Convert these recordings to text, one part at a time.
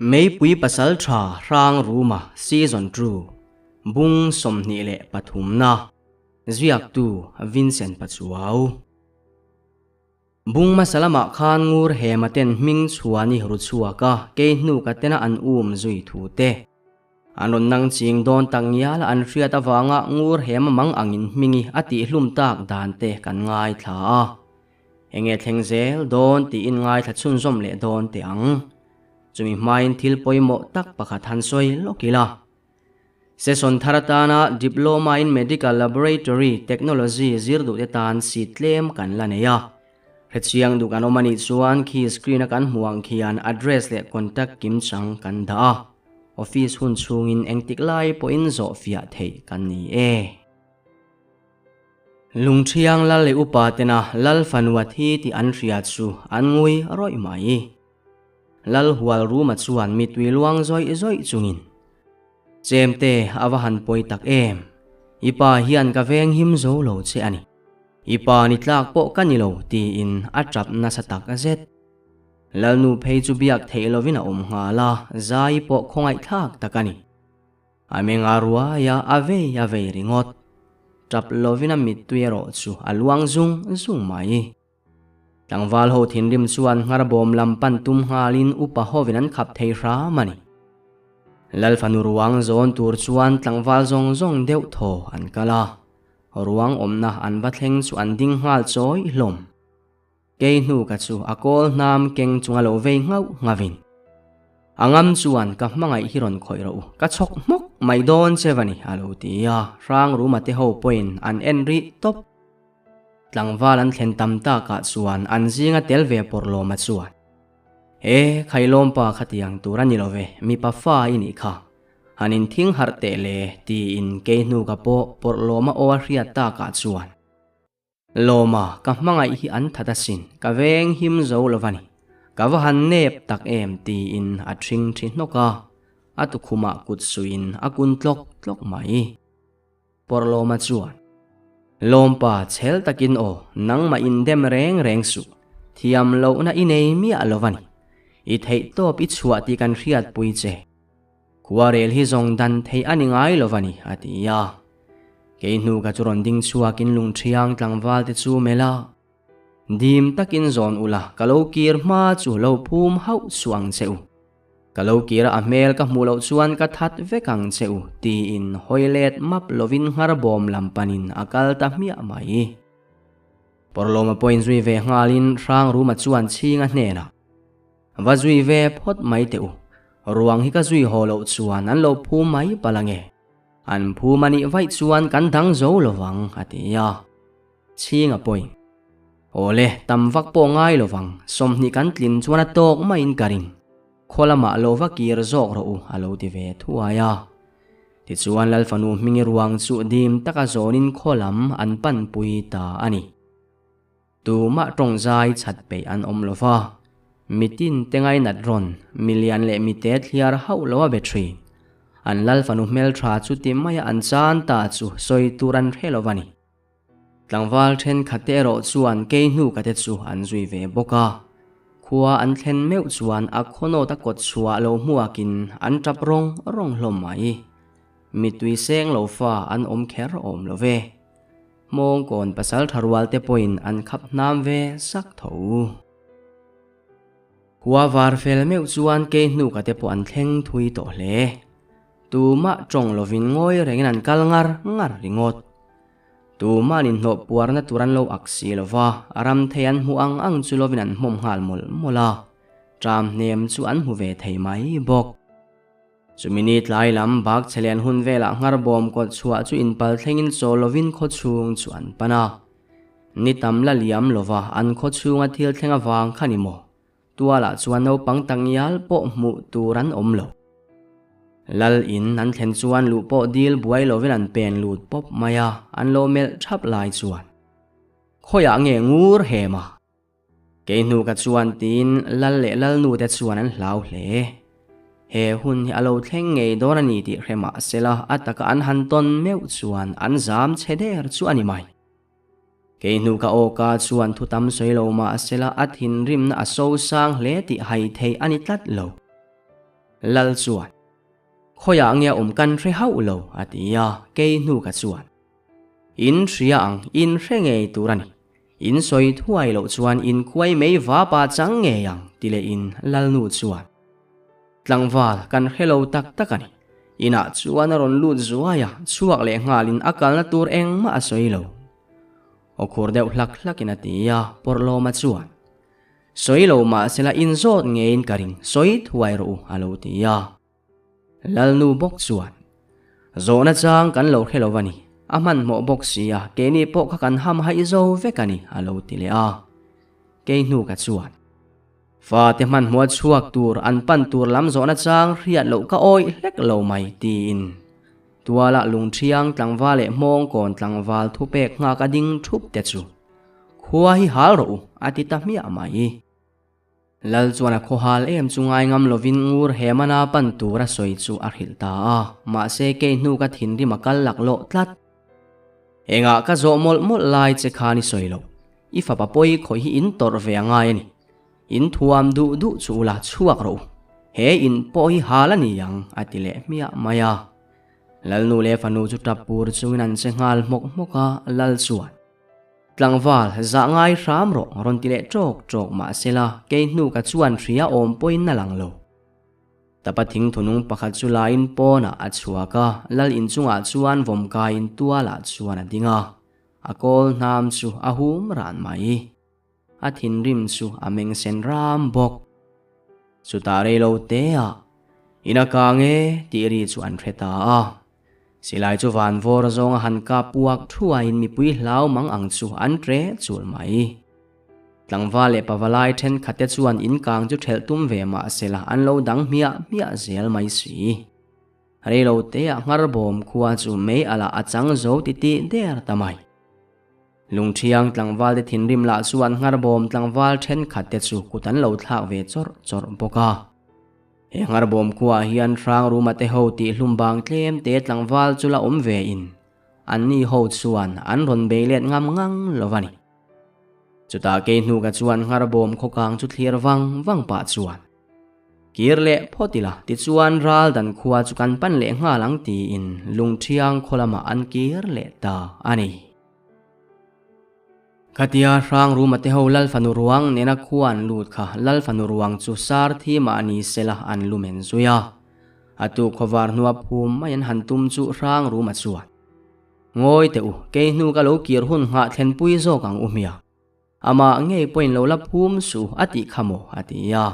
Meipui Pasaltha Hrang Ruma Season 2 Bung 23 na Ziaktu Vincent Pachuau Bung hmasa lamah khan ngur hema ten hming chhuan i ru chhuak a, kei hnu ka tena an um zui thu te. An rawn nang ching dawn tak ngial a an hriat avanga ngur hema mang angin hmingi a tihhlum tak dan te kan ngaithla a. Enge thleng zel dawn tiin ngaithla chhunzawm leh dawn teh ang. Chumi hmain thil pawimawh tak pakhat han sawi lawk ila. Session thar atana Diploma in Medical Laboratory Technology zir duhte tan seat tlem kan la nei a. Hrechiang duh kan awm anih chuan khi screen a kan hmuh ang khian address leh contact kimchang kan dah a. Office hun chhungin engtik lai pawhin zawhfiah theih kan ni e. Lungṭhiang lal leh upa tena lal fanua thi tih an hria chu an ngui rawih mai. Lal hual ruma chuan mitui luang zawih zawih chungin, Chemte a va han pawi tak em? I pa hian ka veng him zo lo che a ni. I pa ni tlak pawh ka ni lo tiin a ṭap nasa tak zet. Lalnu phei chu biak theih lovin a awm nghal a, zai pawh khawngaihthlak tak a ni. A meng a ruai a, a vei a vei ringawt. Tap lovin a mittui erawh chu a luang zung zung mai. Tlangval ho thinrim chuan nghar bawm lam pan tum nghalin upa hovin an khap thei hram a ni. Lal fanu ruang zawn tur chuan tlangval zawng zawng deuh thaw an kal a, ruang awmna an va thleng chu an ding nghal chawi hlawm. Kei hnu ka chu a kawl hnam keng chunga lo vei nghauh nghavin. A ngam chuan ka hmangaih hi rawn khawih rawh u, ka chhawk hmawk mai dawn che va ni a lo ti a, hrang ruma te ho pawhin an en rih tawp. Tlangval an thlen tam takah chuan an zinga tel ve pawrh lawma chuan, E, Khailawmpa khatiang tur a ni lo ve, mipa fa i nih kha. Han inthing harh teh le, tiin kei hnu ka pawh pawrh lawma aw a hriat takah chuan, Lawma, ka hmangaih hi an that asin, ka veng him zo lo va ni. Ka va han nep tak em tiin a ṭhing ṭhi hnawk a, a tukhumah kut suiin a kun tlawk tlawk mai. Pawrhlawma chuan, Lawmpa, chhel takin aw, nangmah indem reng reng suh, thiam lohna i nei miah lo va ni. I theihtawp i chhuah tih kan hriatpui che. Khuarel hi zawng dan theih a ni ngai lo va ni, a ti a. Kei hnu ka chu rawn ding chhuakin lungṭhiang tlangval te chu melh a, Dim takin zawn ula, ka lo kir hma chu lo phum hauh suh ang che u. Ka lo kir a, a hmel ka hmuh loh chuan ka that vek ang che u, tiin hawi let map lovin nghar bawm lam panin a kal ta hmiah mai. Pawrhlawma pawhin zui ve nghalin Hrangruma chuan chhing a hnenah, Va zui ve phawt mai teh u. Ruang hi ka zui haw loh chuan an lo phu mai palh ange. An phum a nih vaih chuan kan dang zo lo vang, a ti a. Chhinga pawhin, Awle, tam vak pawh ngai lo vang, 20 kan tlin chuan a tawk maiin ka ring. Khaw lamah lo va kir zawk rawh u, a lo ti ve thuai a. Tichuan Lal fanu hmingi ruang chu dim taka zawnin khaw lam an panpui ta a ni. Tumah tawng zai chhat peih an awm lo va, mitin te ngainat rawn, milian leh mite thliar hauh lo a be thin. An lal fanu hmeltha chu ti maia an chan ta chu sawi tur an hre lo va ni. Tlangval thenkhat te erawh chuan kei hnu ka te chu an zui ve bawk a. Khua an thlen meuh chuan a khawnawt a kawt chhuah lo hmuakin an tap rawng rawng hlawm mai. Mitui seng lo fa an awm kher awm lo ve. Hmawngkawn pasal tha rual te pawhin an khap hnam ve sak tho. Khua var fel meuh chuan kei hnuka te pawh an thleng thui tawh hle. Tumah tawng lovin ngawi rengin an kal ngar ngar ringawt. Tumah ninhlawh puarna tur an lo ak si lova, ram thei an hmuh ang ang chu lovin an hmawm nghal mawlh mawlh a, tram hnem chu an hmu ve thei mai bawk. Chumi ni tlai lam bak chhe lian hun velah nghar bawm kawt chhuah chu inpal thlengin chaw lovin khaw chhung chu an pan a. Ni tam la liam lova an khaw chhunga thil thleng avang kha ni maw? Tualah chuan naupang takngial pawh hmuh tur an awm lo. Lal in an thlen chuan luh pawh dil buai lovin an pen lut pawp mai a, an lo melh thap lai chuan, Khawiah nge ngur hem a? Kei hnu ka chuan tiin lal leh lalnu te chuan an hlau hle. He hun hi a lo thleng ngei dawn a ni tih hre mah sela a taka an han tawn meuh chuan an zam chhe der chu a ni mai. Kei hnu ka awka chuan thu tam sawi lo mah sela a thinrimna a so sang hle tih hai theih a ni tlat lo. Lal chuan, Khawiah nge a awm kan hre hauh lo, a ti a, kei hnu ka chuan. In hria ang, in hre ngei tur a ni. In sawi thuai loh chuan in khuai mei vapa chang ngei ang, ti leh in Lalnu chuan. Tlangval kan hre lo tak tak a ni. Inah chuan a rawn lut zuai a, chhuak leh nghalin a kalna tur engmah a sawi lo. Aw khur deuh hlak hlakin a ti a, Pawrhlawma chuan. Sawi lo mahsela in zawt ngeiin ka ring, sawi thuai rawh u, a lo ti a. Lalnu bawk chuan, Zawhna chang kan lo hre lo a ni, a hmanhmawh bawk si a, keini pawh kha kan ham haih zo vek a ni, a lo ti leh a. Kei hnu ka chuan, Fate hmanhmawh chhuak tur an pan tur lam zawhna chang hriat loh ka awih hlek lo mai, tiin tualah lungṭhiang tlangval leh hmawngkawn tlangval thupek nghak a ding ṭhup te chu Khua hi hal rawh u, a ti ta hmiah mai. Lal chuan a khaw hal em chu ngai ngam lovin ngur he mana pan tur a sawi chu a hrilh ta a, mahse kei hnu ka thinrim a kal lak lawh tlat. Engah ka zawh mawlh mawlh lai che khan i sawi loh, i fapa pawi khawih hi in tawrh ve a ngai a ni. In thuam duh duh chu ula chhuak rawh u, he in pawh hi hal a ni ang, a ti leh hmiah mai a. Lalnu leh fanu chu tap pur chungin an che nghal hmawk hmawk a, Lal chuan. Tlangval, zah ngai hram rawh, rawn ti leh ṭawk ṭawk mah sela, kei hnu ka chuan hria awm pawhin a lang lo. Tapa thingthunung pakhat chu laiin pawnah a chhuak a, lal inchungah chuan vawmkaiin tualah chuan a ding a, a kawl hnam chu a hum ran mai. A thinrim chu a meng sen ram bawk. Chutah rei lo teah, In a kang e, tih ri chu an hre ta a. Silai chu van vawr zawnga han kap puak thuaiin mipui hlau mang ang chu an tre chul mai. Tlangval leh pavalai thenkhatte chuan in kang chu thelh tum ve mah sela an lo dang hmiah hmiah zel mai si. Reilo teah ngharbawm khua chu mei alah a chang zo titih der ta mai. Lungthiang tlangval te thinrim lah chuan ngharbawm tlangval thenkhatte chu kut an lo thlak ve chawrh chawrh bawk a. He ngharbawm khuaah hian Hrangruma te ho tih hlum bang tlem te tlangval chu la awm ve in an ni ho chuan an rawn bei let ngam ngang lo a ni. Chutah kei hnuka chuan ngharbawm khawkang chu thlir vang vang pah chuan kir leh phawt ila tichuan ral dan khua chu kan pan leh nghal ang tiin lungthiang khaw lamah an kir leh ta a ni. Khatia hrang ruma te ho Lal fanu ruang nena khua an lut kha Lal fanu ruang chu sar thi mah ni sela an lu men zui a. A tu khawvar hnua phum mai an han tum chu hrang ruma chuan, Ngawi teh u, kei hnu ka lo kir hun nghah thlenpui zawk ang u hmia. Amah ngei pawhin lo la phum suh a tih kha maw? a ti a.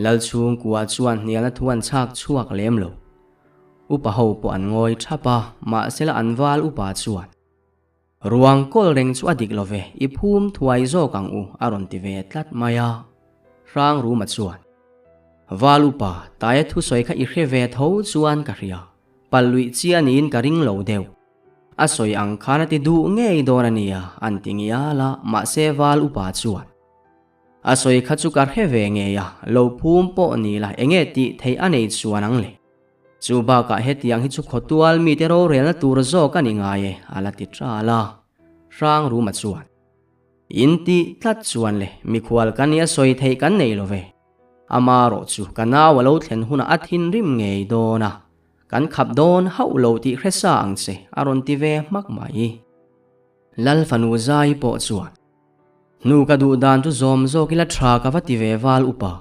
Lal chhungkua chuan hnialna thu an chhak chhuak lem lo. Upa ho pawh an ngawi thap a, mahsela an val upa chuan, Ruang kawl reng chu a dik lo ve, i phum thuai zawk ang u, a rawn ti ve tlat mai a. Hrang Ruma chuan, Val upa, Taia thusawi kha i hre ve tho chuan ka hria, pal luih chi a niin ka ring lo deuh. A sawi ang khan a ti duh ngei dawn a nia, an ti ngial a, mahse Val upa chuan, A sawi kha chu ka hre ve ngei a, lo phum pawh ni la enge tih theih a nei chuan ang le. Chu bakah hetiang hi chu khawtual mite rorelna tur zawk a ni ngai e, a la ti ṭal a. Hrang Ruma chuan, In tih tlat chuan le, mikhual ka nia sawi theih kan nei lo ve. Ama rawh chu ka nau a lo thlen hunah a thinrim ngei dawn a, kan khap dawn hauh lo tih hre sa ang che, a rawn ti ve hmak mai. Lal fanu Zai pawh chuan, Hnu ka duh dan chu zawm zawk ila ṭha ka va ti ve val upa.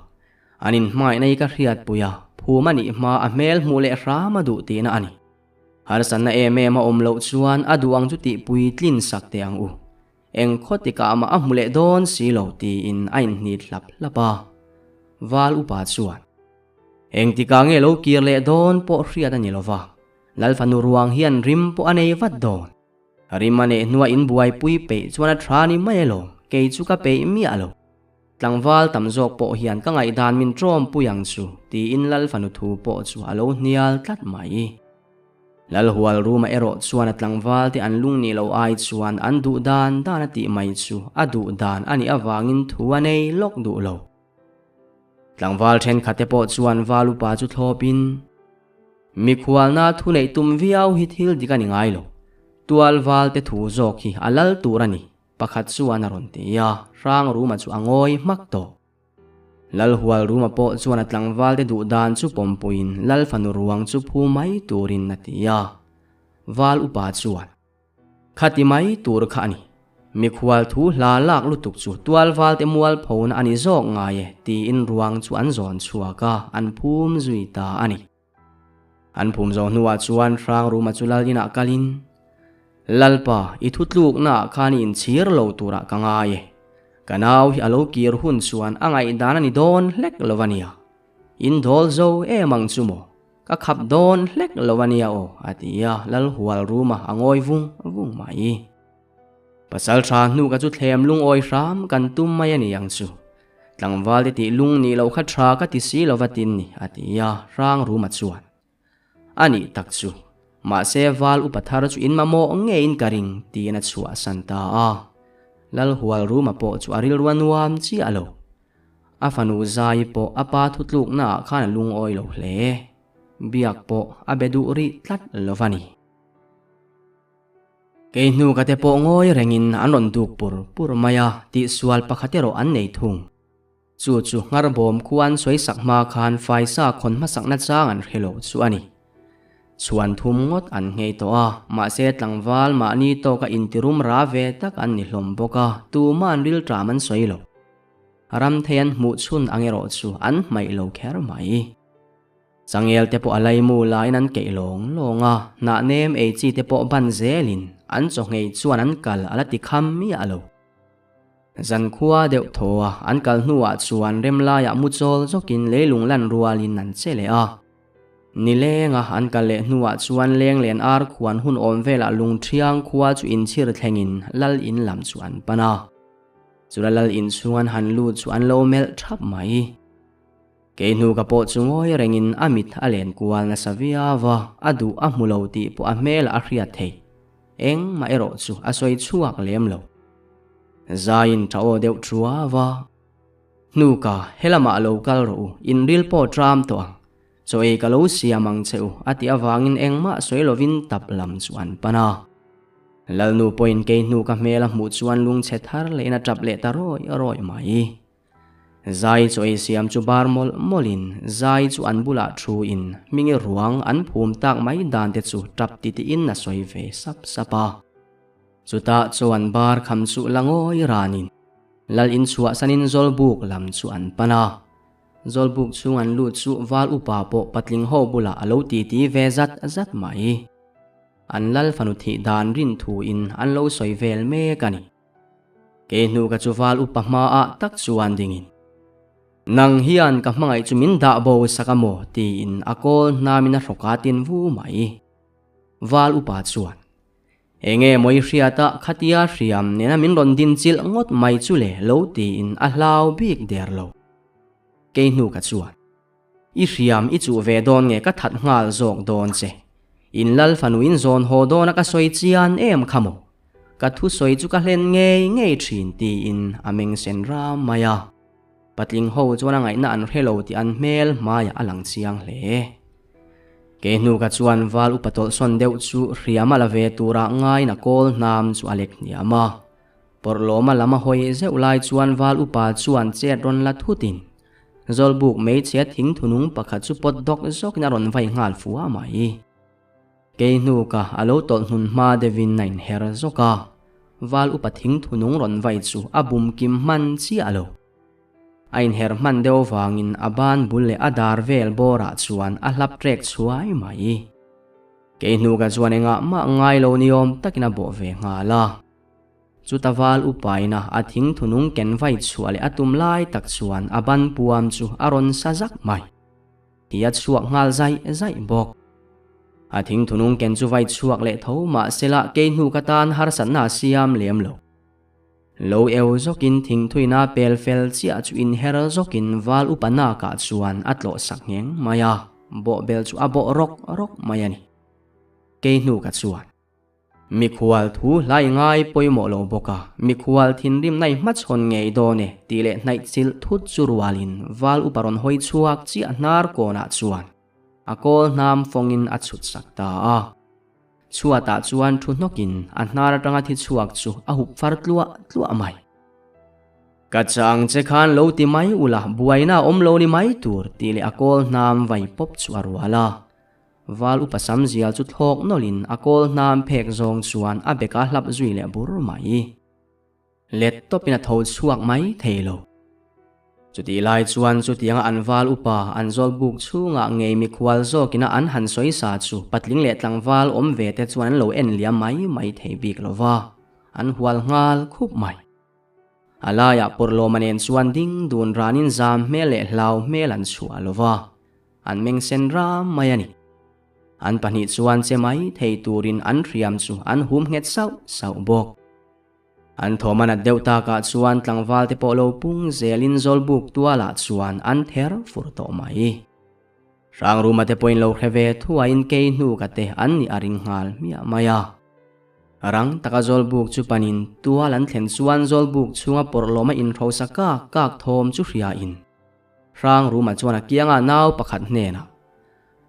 An inhmangaihna hi ka hriatpui a, phum a nih hma a hmel hmuh leh hram a duh tihna a ni. Harsatna em em a awm loh chuan a duh ang chu tihpui tlin sak teh ang u. Eng khaw tikah mah a hmu leh dawn si lo tiin a inhnit hlap hlap a. Val upa chuan, Engtikah nge lo kir leh dawn pawh hriat a ni lo va, Lal fanu ruang hian rim pawh a nei vat dawn. Rim a neih hnuah inbuaipui peih chuan a tha ni mai alawm, kei chu ka peih miah lo. Tlangval tam zawk pawh hian ka ngaihdan min ṭawmpui ang chu, tiin Lal fanu thu pawh chu a lo hnial tlat mai. Lal hual ruma erawh chuan a tlangval te an lung nih loh ai chuan an duh dan dan a tih mai chu a duh dan a nih avangin thu a nei lawk duh lo. Tlangval thenkhat te pawh chuan val upa chu thlawpin, Mikhualna thu neih tum viau hi thil dik a ni ngai lo. Tual val te thu zawk hi a lal tur a ni. Pakhat chuan a rawn ti a, Hrang Ruma chu a ngawi hmak tawh. Lalhualruma pawh chuan a tlangvalte duh dan chu pawmpuiin Lal fanu ruang chu phu mai turin a ti a. Val upa chuan, Khati mai tur kha a ni. Mikhual thu hla lak lutuk chu tualvalte mualphona a ni zawk ngai e tiin ruang chu an zawn chhuak a, an phum zui ta a ni. An phum zawh hnuah chuan Hrangruma chu Lal inah kalin, Lalpa, i thutluknaah khan i inchhir lo turah ka ngai e. Ka nau hi a lo kir hun chuan a ngaihdan a ni dawn hlek lo a nia. In dawl zo em ang chu maw? Ka khap dawn hlek lo a nia aw, a ti a, Lalhualruma a ngawi vung vung mai. Pasal tha hnu ka chu thlem lungawi hram kan tum mai a ni ang chu. Tlangval te tih lung nih loh kha tha ka ti si lova tin ni, a ti a, hrang ruma chuan. A nih tak chu, mahse val upa thar chu in mamawh ngeiin ka ring, tiin a chhuahsan ta a. Lalhual ruma pawh chu a rilru a nuam chiah lo. A fanu zai pawh a pa thutluknaah khan a lungawi lo hle. Biak pawh a be duh rih tlat lova ni. Kei hnu ka te pawh ngawi rengin an rawn duk pur pur mai a, tihsual pakhat erawh an nei thung. Chu chu ngharbawm khuan sawi sak hma khan faisa khawn hmasakna chang an hre lo chu a ni. Chhuan thum ngawt an nghei tawh a, mahse tlangval mahni tawka intirum ra ve tak an ni hlawm bawk a, tuma'n rilṭam an sawi lo. Ram thei an hmuh chhun ang erawh chu an hmaih lo kher mai. Changel te pawh a laimu laiin an keih lawng lawng a, hnah nem ei chi te pawh ban zelin an chawngei chuan an kal a la ti kham miah lo. Zankhua deuh thaw a an kal hnuah chuan remlaiah mu chawl zawkin leilung lan rualin an che leh a. Nilenga an kal leh hnuah chuan lenglen ar khuan hun awm velah lungṭhiang khua chu inchhir thlengin lal in lam chu an pan a. Chula lal inchhung an han lut chu an lo melh ṭhap mai. Kei hnu ka pawh chu ngawi rengin a mit a len kual nasa viau a, a duh a hmu lo tih pawh a hmel a hriat thei. Engmah erawh chu a sawi chhuak lem lo. Zaiin tha aw deuh thuau a, Hnuka, helamah lo kal rawh u, in ril pawh tram tawh ang. Chaw ei ka lo siam ang che u, a tih avangin engmah sawi lovin tap lam chu an pan a. Lalnu pawhin kei hnu ka hmel a hmuh chuan lungchhe thar lehin a tap leh ta rawi rawi mai. Zai chu ei siam chu bar mawlh mawlhin zai chu an bulah thuin hmingi ruang an phum tak mai dan te chu tap titiin a sawi ve sap sap a. Chutah chuan bar kham chu la ngawi ranin lal in chhuahsanin Zawlbuk lam chu an pan a. Zawlbuk chhung an lut chu val upa pawh patling ho bulah a lo titi ve zat zat mai. An lal fanu thih dan rin thuin an lo sawi vel mek a ni. Kei hnu ka chu val upa hmaah tak chuan dingin, Nang hian ka hmangaih chu min dah bo sak a maw? tiin a kawl hnamin a hrawk a tin vu mai. Val upa chuan, Enge maw i hriata khatia hriam nena min rawn din chilh ngawt mai chu le lo tiin a hlau bik der lo. Kei hnu ka chuan, I hriam i chuh ve dawn nge ka that nghal zawk dawn che. In lal fanu in zawn haw dawn a ka sawi chian em kha maw? Ka thu sawi chu ka hlen ngei ngei thin tiin a meng sen ram mai a. Patling ho chuan a ngaihna an hre lo tih an hmel hmaiah a lang chiang hle. Kei hnu ka chuan val upa tawlhsawn deuh chu hriam a la ve turah ngaiin a kawl hnam chu a lek hniam a. Pawrhlawma lam a hawi zeuh lai chuan val upa chuan chet rawn la thutin Zawlbuk hmeichhia thing thunung pakhat chu pawt dawk zawkin a rawn vai nghal fua mai. Kei hnuka a lo tawlh hnun hma deuhin a inher zawk a, val upa thing thunung rawn vai chu a bum kim hman chiah lo. A inher hman deuh vangin a ban bul leh a dar vel bawrah chuan a hlap trek chhuai mai. Kei hnuka chuan engah mah ngai lo ni awm takin a bawh ve nghal a. Chuta val upaina a thing thunung ken vai chhuah leh a tum lai tak chuan a ban puam chu a rawn sa zak mai. Ti a chhuak nghal zaih zaih bawk. A thing thunung ken chu vai chhuak leh tho mah sela kei hnu ka tan harsatna a siam lem lo. Lo eu zawkin thing thuina pel fel chiah chu inher zawkin val upa nakah chuan a tlawh sak ngheng mai a, bawhbel chu a bawh rawk rawk mai a ni. Kei hnu ka chuan. Mikhual thu hlai ngai pawimawh lo bawk a, mikhual thinrimna i hmachhawn ngei dawn e tih leh hnaih chilh thut chu rualin val upa rawn hawi chhuak chiah hnar kawnah chuan a kawl hnam fawngin a chhut sak ta a. Chhuatah chuan thu hnawkin a hnar atanga thi chhuak chu a hup far tluah tluah mai. Ka chang che khan lo ti mai ula buaina awm lo ni mai tur tih leh a kawl hnam vai pawp chu a rual a. Val upa sam zial chu thlawk nawlhin a kawl hnam phek zawng chuan a beka hlap zui leh bur mai. Let tawpin a tho chhuak mai thei lo. Chutih lai chuan chutianga an val upa an zawl buk chhungah ngei mikhual zawkina an han sawi sa chu patling leh tlangval awm ve te chuan an lo en liam mai mai thei bik lo va, an hual nghal khup mai. A laiah pawrhlawma nen chuan ding dun ranin zam hmel leh hlau hmel an chhuah lo va, an meng sen ram mai a ni. An pahnih chuan che mai thei turin an hriam chu an hum nghet sauh sauh bawk. An thawm a nat deuh takah chuan tlangval te pawh lo pung zelin zawlbuk tualah chuan an ther fur tawh mai. Hrangruma te pawhin lo hre ve thuaiin kei hnu ka te an nih a ring nghal hmiah mai a. Rang taka zawlbuk chu panin tual an thlen chuan zawlbuk chhunga pawrhlawma inhrosa kak kak thawm chu hriain Hrangruma chuan a kianga nau pakhat hnenah,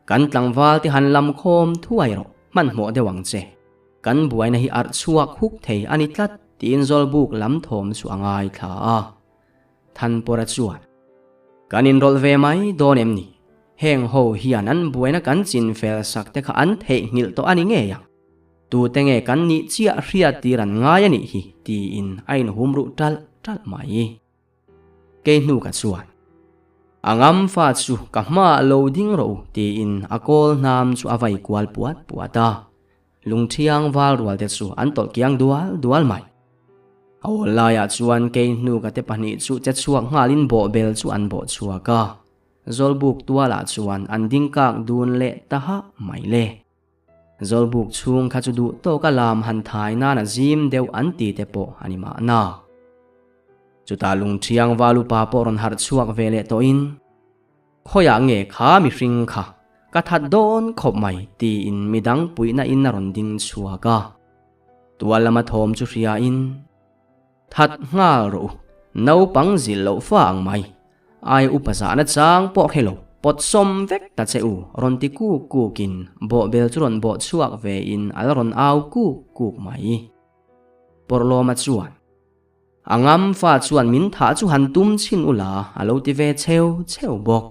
Kan tlangval te han lam khawm thuai rawh, hmanhmawh deuh ang che. Kan buaina hi arh chhuak huk thei a ni tlat tiin zawlbuk lam thawm chu a ngaithla a. Thanpawra chuan, Kan inrawlh ve mai dawn em ni? Heng ho hian an buaina kan chin fel sak te kha an theihnghilh tawh a ni ngei ang. Tute nge kan nih chiah hriat tir an ngai a nih hi tiin a inhum ruh ṭalh ṭalh mai. Kei hnu ka chuan, A ngam fa chu ka hmaah lo ding rawh u tiin a kawl hnam chu a vai kual puat puat a. Lungthiang val rual te chu an tawlh kiang dual dual mai. A awl laiah chuan kei hnu ka te pahnih chu che chhuak nghalin bawhbel chu an bawh chhuak a. Zawlbuk tualah chuan an ding kak dun leh ta hah mai le. Zawlbuk chhung kha chu duh tawka lam han thai nan a zim deuh an ti te pawh a ni mahna. Chutah lungthiang val upa pawh rawn harh chhuak ve leh tawhin, Khawiah nge kha mihring kha ka that dawn khawp mai tiin midang puihna in a rawn ding chhuak a. Tual lama thawm chu hriain, That nghal rawh u, naupang zilh loh fa ang mai. Ai upa zahna chang pawh hre lo, pawt sawm vek ta che u rawn ti kuk kukin bawhbel chu rawn bawh chhuak vein a la rawn au kuk kuk mai. Pawrhlawma chuan. A ngam fa chuan min thah chu han tum chhin u la a lo ti ve cheu cheu bawk.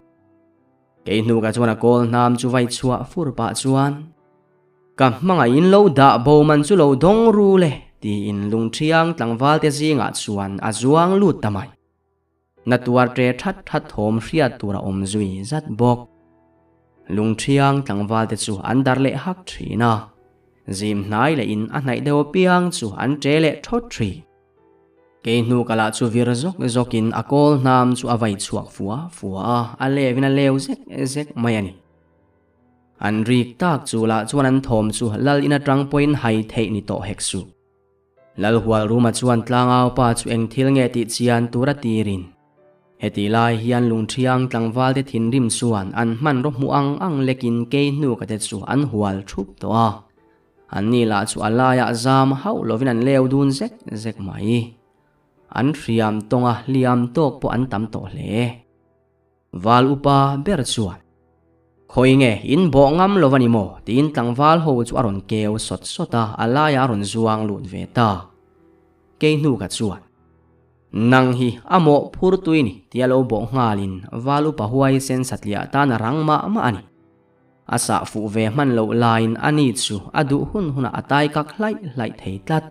Kei hnuka chuan a kawl hnam chu vai chhuah fur pah chuan, Ka hmangaihin lo dah bo man chu lo dawng ru le tiin lungṭhiang tlangval te zingah chuan a zuang lut ta mai. Na tuar ṭe ṭhat ṭhat thawm hriat tur a awm zui zat bawk. Lungṭhiang tlangval te chu an dar leh hak ṭhin a, zim hnai leh in a hnaih deuh apiang chu an ṭe leh ṭhawt ṭhin. Kei hnu ka lah chu vir zawk zawkin a kawl hnam chu a vai chhuak fua fua a, a levin a leu zek zek mai a ni. An rik tak chu lah chuan an thawm chu lal in aṭang pawhin hai theih ni tawh hek suh. Lalhualruma chuan tlangau pa chu eng thil nge tih chian tur a tirin. Hetih lai hian lungṭhiang tlangvalte thinrim chuan an hmanraw hmuh ang ang lekin kei hnuka te chu an hual thup tawh a. Anni lah chu a laiah zam hauh lovin an leu dun zek zek mai. An hriam tawnga hliam tawk pawh an tam tawh hle. Val upa ber chuan, Khawi nge, in bawh ngam lo a ni maw? tiin tlangval ho chu a rawn keu sawt sawt a, a laiah a rawn zuang lut ve ta. Kei hnuka chuan, Nang hi a mawh phur tui ni tia lo bawh nghalin val upa huai sen satliah tan a rang mah mah a ni. A sah fuh ve hman loh laiin a ni chu a duh hun hunah a tai kak hlaih hlaih thei tlat.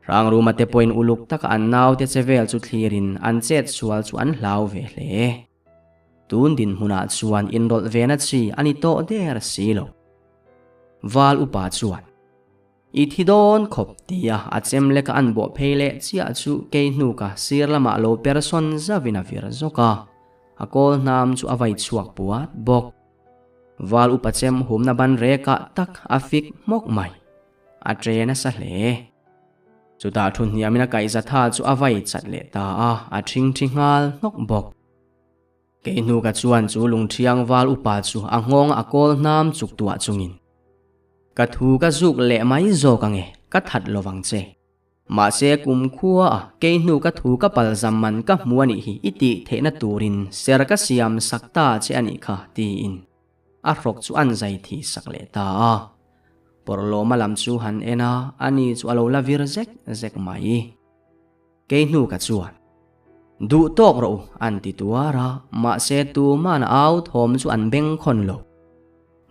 Hrangruma te pawhin uluk taka an naute che vel chu thlirin an chet sual chu an hlau ve hle. Tun dinhmunah chuan inrawlh vena chi a ni tawh der si lo. Val upa chuan, I thi dawn khawp tia a chem leka an bawh phei leh chiah chu kei hnuka sir lamah lo per sawn zauhin a vir zawk a, a kawl hnam chu a vai chhuak puat bawk. Val upa chem humna ban rekah tak a fik hmawk mai. A ṭe nasa hle. Chutah thu hniamin a kaihza tha chu a vai chat leh ta a, a ṭhingṭhi nghal hnawk bawk. Kei hnuka chuan chu lungṭhiang val upa chu a nghawng a kawl hnam chuk tuah chungin, Ka thu ka zuk leh mai zawk ange, ka that lovang che. Mahse kum khua a kei hnu ka thu ka pal zam man ka hmu anih hi i tih theihna turin ser ka siam sak ta che anih kha, tiin a hrawk chu an zai thih sak leh ta a. Pawrhlawma lam chu han en a, ani chu a lo la vir zek zek mai. Kei hnu ka chuan. Duh tawk rawh u, an ti tuar a, mahse tuman a au thawm chu an bengkhawn lo.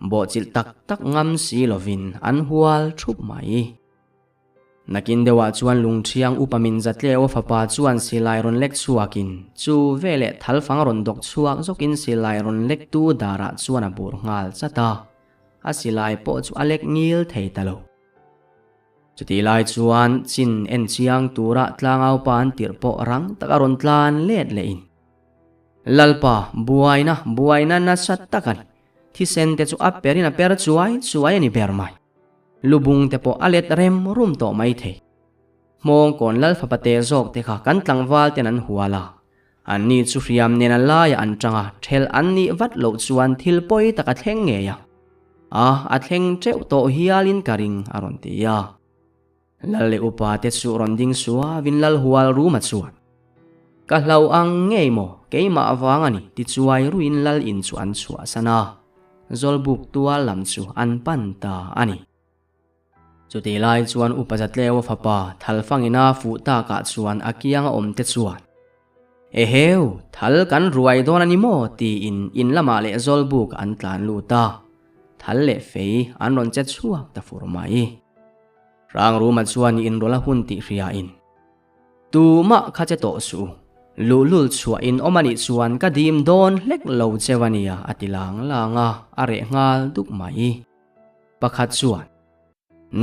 Bawhchilh tak tak ngam si lovin an hual thup mai. Nakin deuhah chuan lungṭhiang upa min Zatleu fapa chuan silai rawn lek chhuakin chu veleh thalfang rawn dawk chhuak zawkin silai rawn lektu darah chuan a bur nghal chat a, a silai pawh chu a lek ngil thei ta lo. Chutih lai chuan chin en chiang tura tlangaupa an tirh pawh rang taka rawn tlan let lehin, Lalpa, buaina, buaina nasa tak a ni. Thisen te chu a perin a per chuai chuai a ni ber mai. Lubung te pawh a let rem rum tawh mai thei. Hmawng kawn lal fapa te zawk te kha kan tlangval ten an hual a. An ni chu hriam nen a laiah an tang a, thelh an nih vat loh chuan thil pawi tak a thleng ngei a. A, a thleng teuh tawh hialin ka ring a rawn ti a. Lal leh upa te chu rawn ding suavin lal hual ruma chuan, Ka hlau ang ngei maw, keimah vang a ni ti chuai ruin lal in chu an chhuahsan a, Zawlbuk tual lam chu an pan ta a ni. Chutih lai chuan Upa Zatleu fapa Thalfangina fuh takah chuan a kianga awm te chuan, Eheu, thal kan ruai dawn a ni maw? tiin in lamah leh Zawlbuk an tlan lut a, thal leh fei an rawn che chhuak ta fur mai. Hrangruma chuan i inrawlh a hun tih hriain, Tumah kha che tawh suh u, luhlul chhuah in awm a nih chuan ka dim dawn hlek lo cheu a nia a ti lang lang a, a reh nghal duk mai. Pakhat chuan,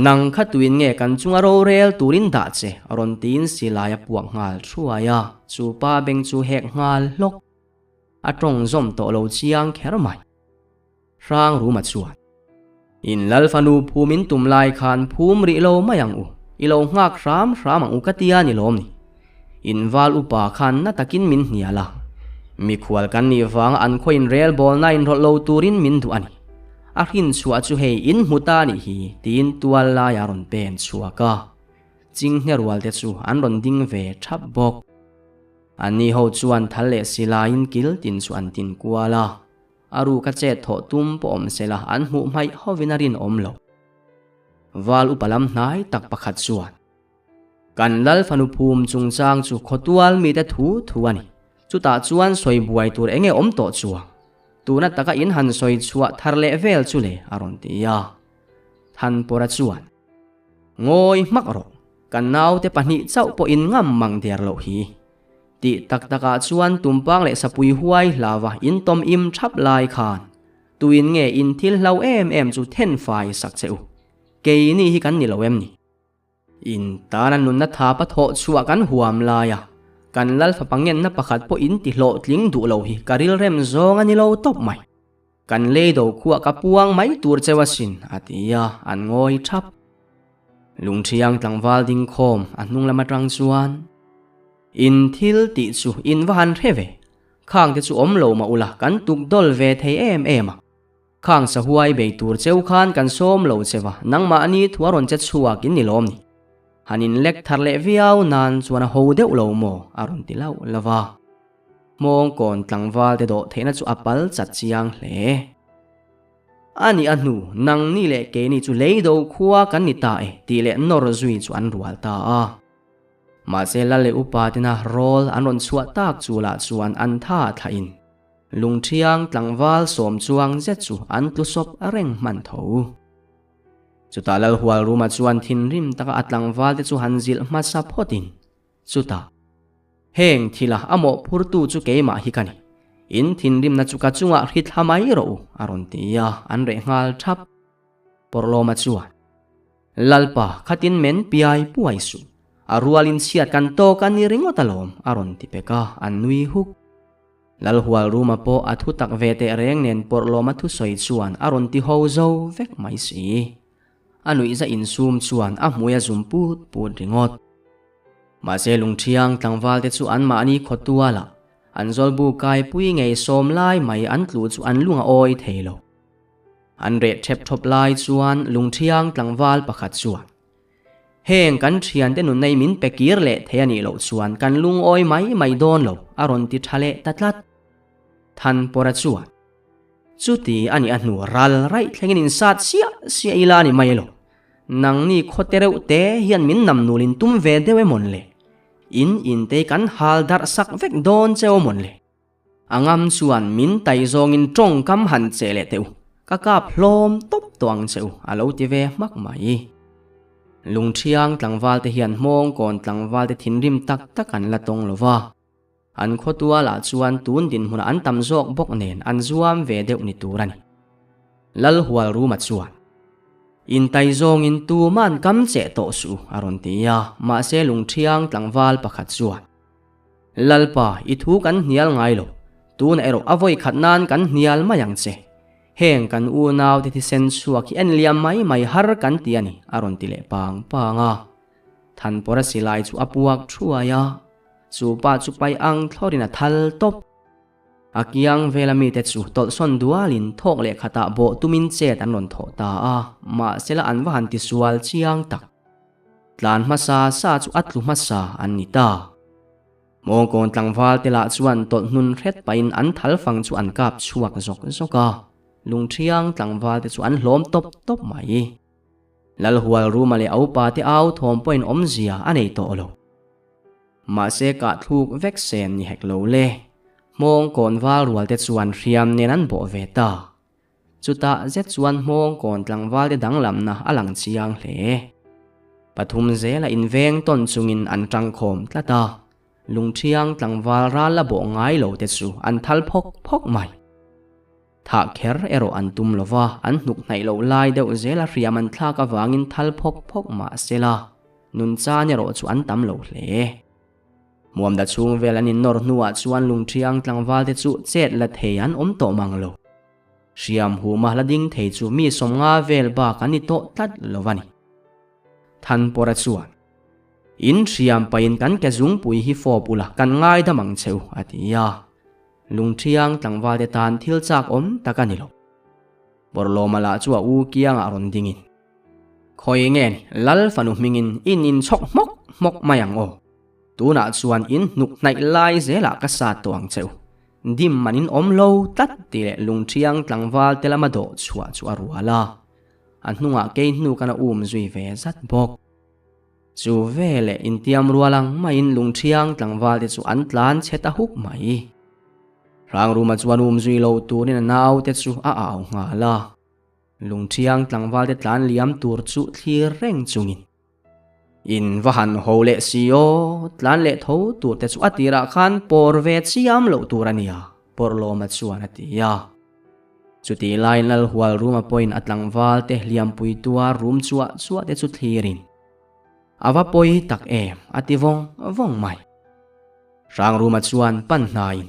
Nang kha tuin nge kan chunga rorel turin dah che? rawn tiin silai a puak nghal thuai a, chu pa beng chu hek nghal hlawk. A tawng zawm tawh lo chiang kher mai. Hrang Ruma chuan, In lal fanu phum in tum lai khan phum rih lo mai ang u, i lo nghak hram hram ang u ka tia ni lawm ni. In val upa khan na takin min hnial a, mikhual kan nih vanga an khaw in rel bawlna in rawlh lo turin min duh a ni. A hrin chhuah chu hei in hmu ta nih hi tiin tual lai a rawn pen chhuak a, chinghne rual te chu an rawn ding ve thap bawk. Anni ho chuan thal leh silaiin kil tin chu an tin kual a. A ruk a chet thawh tum pawh awm se la an hmuh hmaih hovin a rinawm lo. Val upa lam hnai tak pakhat chuan, Kan lal fanu phum chungchang chu khawtual mite thu thu a ni. Chutah chuan sawi buai tur enge awm tawh chuang? Tuna taka in han sawi chhuah thar leh vel chu le a rawn ti a. Thanpawra chuan, Ngawi hmak rawh, kan naute pahnih chauh pawh in ngam mang der loh hi. Tih tak takah chuan tumpang leh sapui huai hlava in tawm im thap lai khan tuin nge in thil hlau em em chu then fai sak che u. Keini hi kan ni lo em ni? In tana nunna thap a thawh chhuah kan huam lai a, kan lal fapa ngenna pakhat pawh in ti hlawhtling duh lo hi ka rilrem zawng a ni lo tawp mai. Kan lei do khuah ka puang mai tur cheu asin, a ti a, an ngawi thap. Lungṭhiang tlangval ding khawm a hnung lam aṭang chuan, In thil tih chu in va han hre ve, khang te chu awm lo mah ula kan tuk dawl ve thei em em a. Khang sahuai bei tur cheu khan kan sawm lo che va, nangmahni thu a rawn che chhuak in ni lawm ni. Han in lek thar leh viau nan chuan a ho deuh lo maw? a rawn ti lauh lauh a. Hmawng kawn tlangval te dawh theihna chu a pal chat chiang hle. A nih a hnu, nangni leh keini chu lei do khua kan ni ta e tih leh nawr zui chu an rual ta a. Mahse lal leh upa tena rawl an rawn chhuah tak chu lah chuan an tha thlahin lungṭhiang tlangval sawm chuang zet chu an tlu sawp reng hman tho. Chutah lal hual ruma chuan thinrim taka a tlangval te chu han zilh hmasa phawtin Chutah, Heng thila a mawhphurtu chu keimah hi ka ni. In thinrimna chu ka chungah hri thla mai rawh u, a rawn ti a, an reh nghal thap. Pawrhlawma chuan, Lalpa, khatin men piai puai suh. A rualin chhiat kan tawk a ni ringawt alawm, a rawn ti pek a, an nui huk. Lalhualruma pawh a thu tak ve teh reng nen Pawrhlawma thusawi chuan a rawn ti ho zo vek mai si. A nuihza insum chuan a hmui a zum put put ringawt. Mahse lungṭhiang tlangval te chu anmahni khaw tualah an zawlbu kaipui ngei sawm lai mai an tlu chu an lung a awi thei lo. An reh ṭhep ṭhawp lai chuan lungṭhiang tlangval pakhat chuan, Heng kan ṭhiante nunei min pe kir leh thei a nih loh chuan kan lungawi mai mai dawn lo, a rawn ti ṭha leh ta tlat. Thanpawra chuan, Chuti a nih a hnu ral raih thlengin insat siah siah ila a ni mai lo. Nangni khawte reuh te hian min nam nulin tum ve deuh emawn le? In in te kan hal darh sak vek dawn che aw mawn le. A ngam chuan min tai zawngin tawngkam han che leh teh u, ka kap hlawm tawp tawh ang che u a lo ti ve hmak mai. Lungthiang tlangval te hian hmawng kawn tlangval te thinrim tak tak an la tawng lo va. An khawtualah chuan tun dinhmunah an tam zawk bawk nen an zuam ve deuh ni tur a ni. Lalhualruma chuan, Intai zawngin tuman kam cheh tawh suh a rawn ti a, mahse lungthiang tlangval pakhat chuan, Lalpa, i thu kan hnial ngai lo, tunah erawh a vawi khat nan kan hnial mai ang che. Heng kan unaute thisen chhuak hi en liam mai mai har kan ti a ni, a rawn ti leh pang pang a. Thanpawra silai chu a puak thuai a, chu pa chu pai ang thlawrin a thal tawp. A kiang vela mite chu tawlhsawn dualin thawk leh khatah bawh tumin chet an rawn thawh ta a, mahsela an va han tisual chiang tak. Tlan hmasa sa chu a tlu hmasa an ni ta. Mawngkawn tlangval te lah chuan tawlh hnun hret pahin an thal fang chu an kap chhuak zawk zawk a, lungthiang tlangval te chu an hlawm tawp tawp mai. Lalhualruma leh a upa te au thawm pawhin awmzia a nei tawh lo. Mahse kah thluk vek sen ni hek lo le. Hmawng kawn val rual te chuan hriam nen an bawh ve ta. Chutah zet chuan hmawng kawn tlangval te danglamna a lang chiang hle. Pathum zela inveng tawn chungin an tangkhawm tlat a. Lungthiang tlangval ral la bawh ngai lo te chu an thal phawk phawk mai. Thah kher erawh an tum lo va, an hnuk hnaih loh lai deuh zela hriam an thlak avangin thal phawk phawk mah se la, nun chan erawh chu an tam lo hle. Hmuamda chhung vel an innawr hnuah chuan lungṭhiang tlangvalte chu chet la thei an awm tawh mang lo. Hriam huma la ding thei chu mi 50 vel bak an ni tawh tlat lo a ni. Thanpawra chuan, In hriam pahin kan ke zungpui hi fawp ula kan ngaidam ang che u, a ti a. Lungṭhiang tlangvalte tan thil chak awm tak a ni lo. Bawrhlawma lah chu a u kiangah rawn dingin, Khawi nge ni, Lal fanu hmingin in inchhawk hmawk hmawk mai ang aw. Tunah chuan in hnuk hnaih lai zelah ka sat tawh ang che u. Dim man in awm lo tlat tih leh lungṭhiang tlangvalte lama dawh chhuah chu a rual a. A hnungah kei hnu kan a um zui ve zat bawk. Chu veleh intiam rual ang maiin lungṭhiang tlangvalte chu an tlan chhe ta huk mai. Hrangruma chuan um zui lo turin a naute chu a au nghal a. Lungṭhiang tlangvalte tlan liam tur chu thlir reng chungin. In va han ho leh si aw, tlan leh tho tur te chu a tirah khan pawr ve chiam loh tur a nia, Pawrhlawma chuan a ti a. Chutih laiin Lalhualruma pawhin a tlangval te hliampui tua rum chuah chuah te chu thlirin, A va pawi tak em, a ti vawng vawng mai. Hrangruma chuan pan hnaiin,